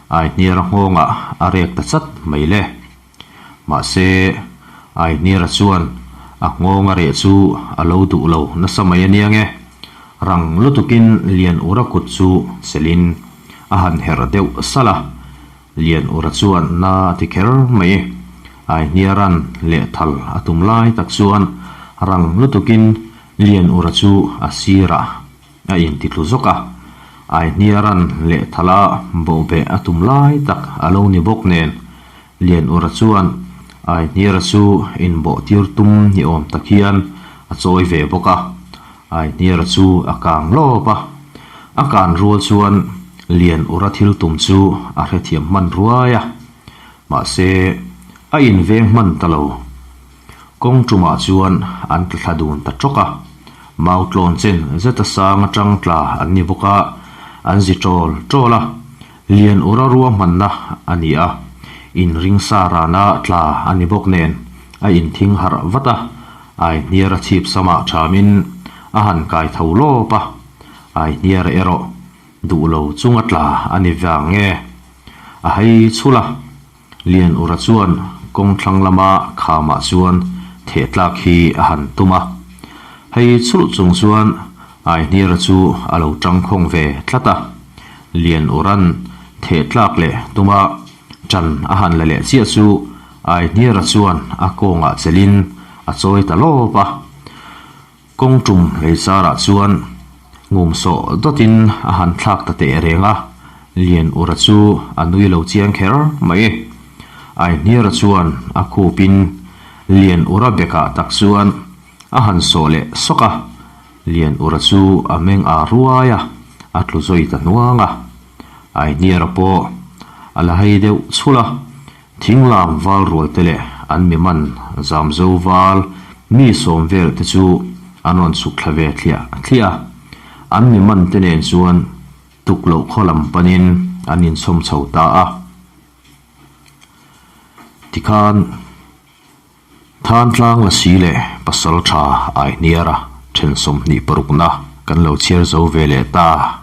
Aihniara nghawngah a rek ta chat mai le. Mahse, Aihniara chuan a nghawng a reh chu a lo duh lo nasa mai a nia nge. Rang lutukin Lianura kut chu chelhin a han herh deuh salh a, Lianura chuan na a ti kher mai. Aihniara'n lehthal a tum lai tak chuan rang lutukin Lianura chu a sirah a intitlu zawk a, Aihniara'n lehthala bawhbeh a tum lai tak a lo ni bawk nen, Lianura chuan Aihniara chu inbawh tir tum ni awm tak hian a chawi ve bawk a, Aihniara chu a kang lawp a, a kan rual chuan Lianura thil tum chu a hrethiam hman ruai a, mahse a inveng hman ta lo. Kawng tumah chuan an tla thla dun ta tawk a, mau tlawn chen zeta sang atang tla an ni bawk a, an zi tawl tawl a, lian ura ruahmanna a ni a, inring sa rana tla a ni bawk nen a inthing harh vat a. Aihniara chhip samah thamin a han kai tho lawp a, Aihniara erawh duh lo chunga tla a ni vang nge? A hei chhul a, Lian Ura chuan kawng thlang lama khamah chuan theh tlak hi a han tum a. Hei chhulh chung chuan Aihniara chu a lo tangkhawng ve tlat a, Lian Ura'n theh tlak leh tuma ṭan a han la leh chiah chu Aihniara chuan a kawngah chelhin a chawi ta lawp a. Kawng tum lei sarah chuan ngum sawh dawtin a han thlak ta teh reng a, Lian Ura chu a nui lo chiang kher mai. Aihniara chuan a khupin Lian Ura bekah tak chuan a han sawh leh sawk a, Lian Ura chu a meng â ruai a, a tlu zawi ta hnuang a. Aihniara pawh a la hei deuh chhulh a, Thinglam val rual te leh an mi man Zamzo val mi sawm vel te chu an rawn chhuk thla ve thliah thliah a, an mi man te nen chuan tuk loh khaw lam panin an inchhawm chho ta a. Tikhan Thantlang Lasi leh Pasal Tha Aihniara then 26 na kan lo chhiar zo ve leh ta.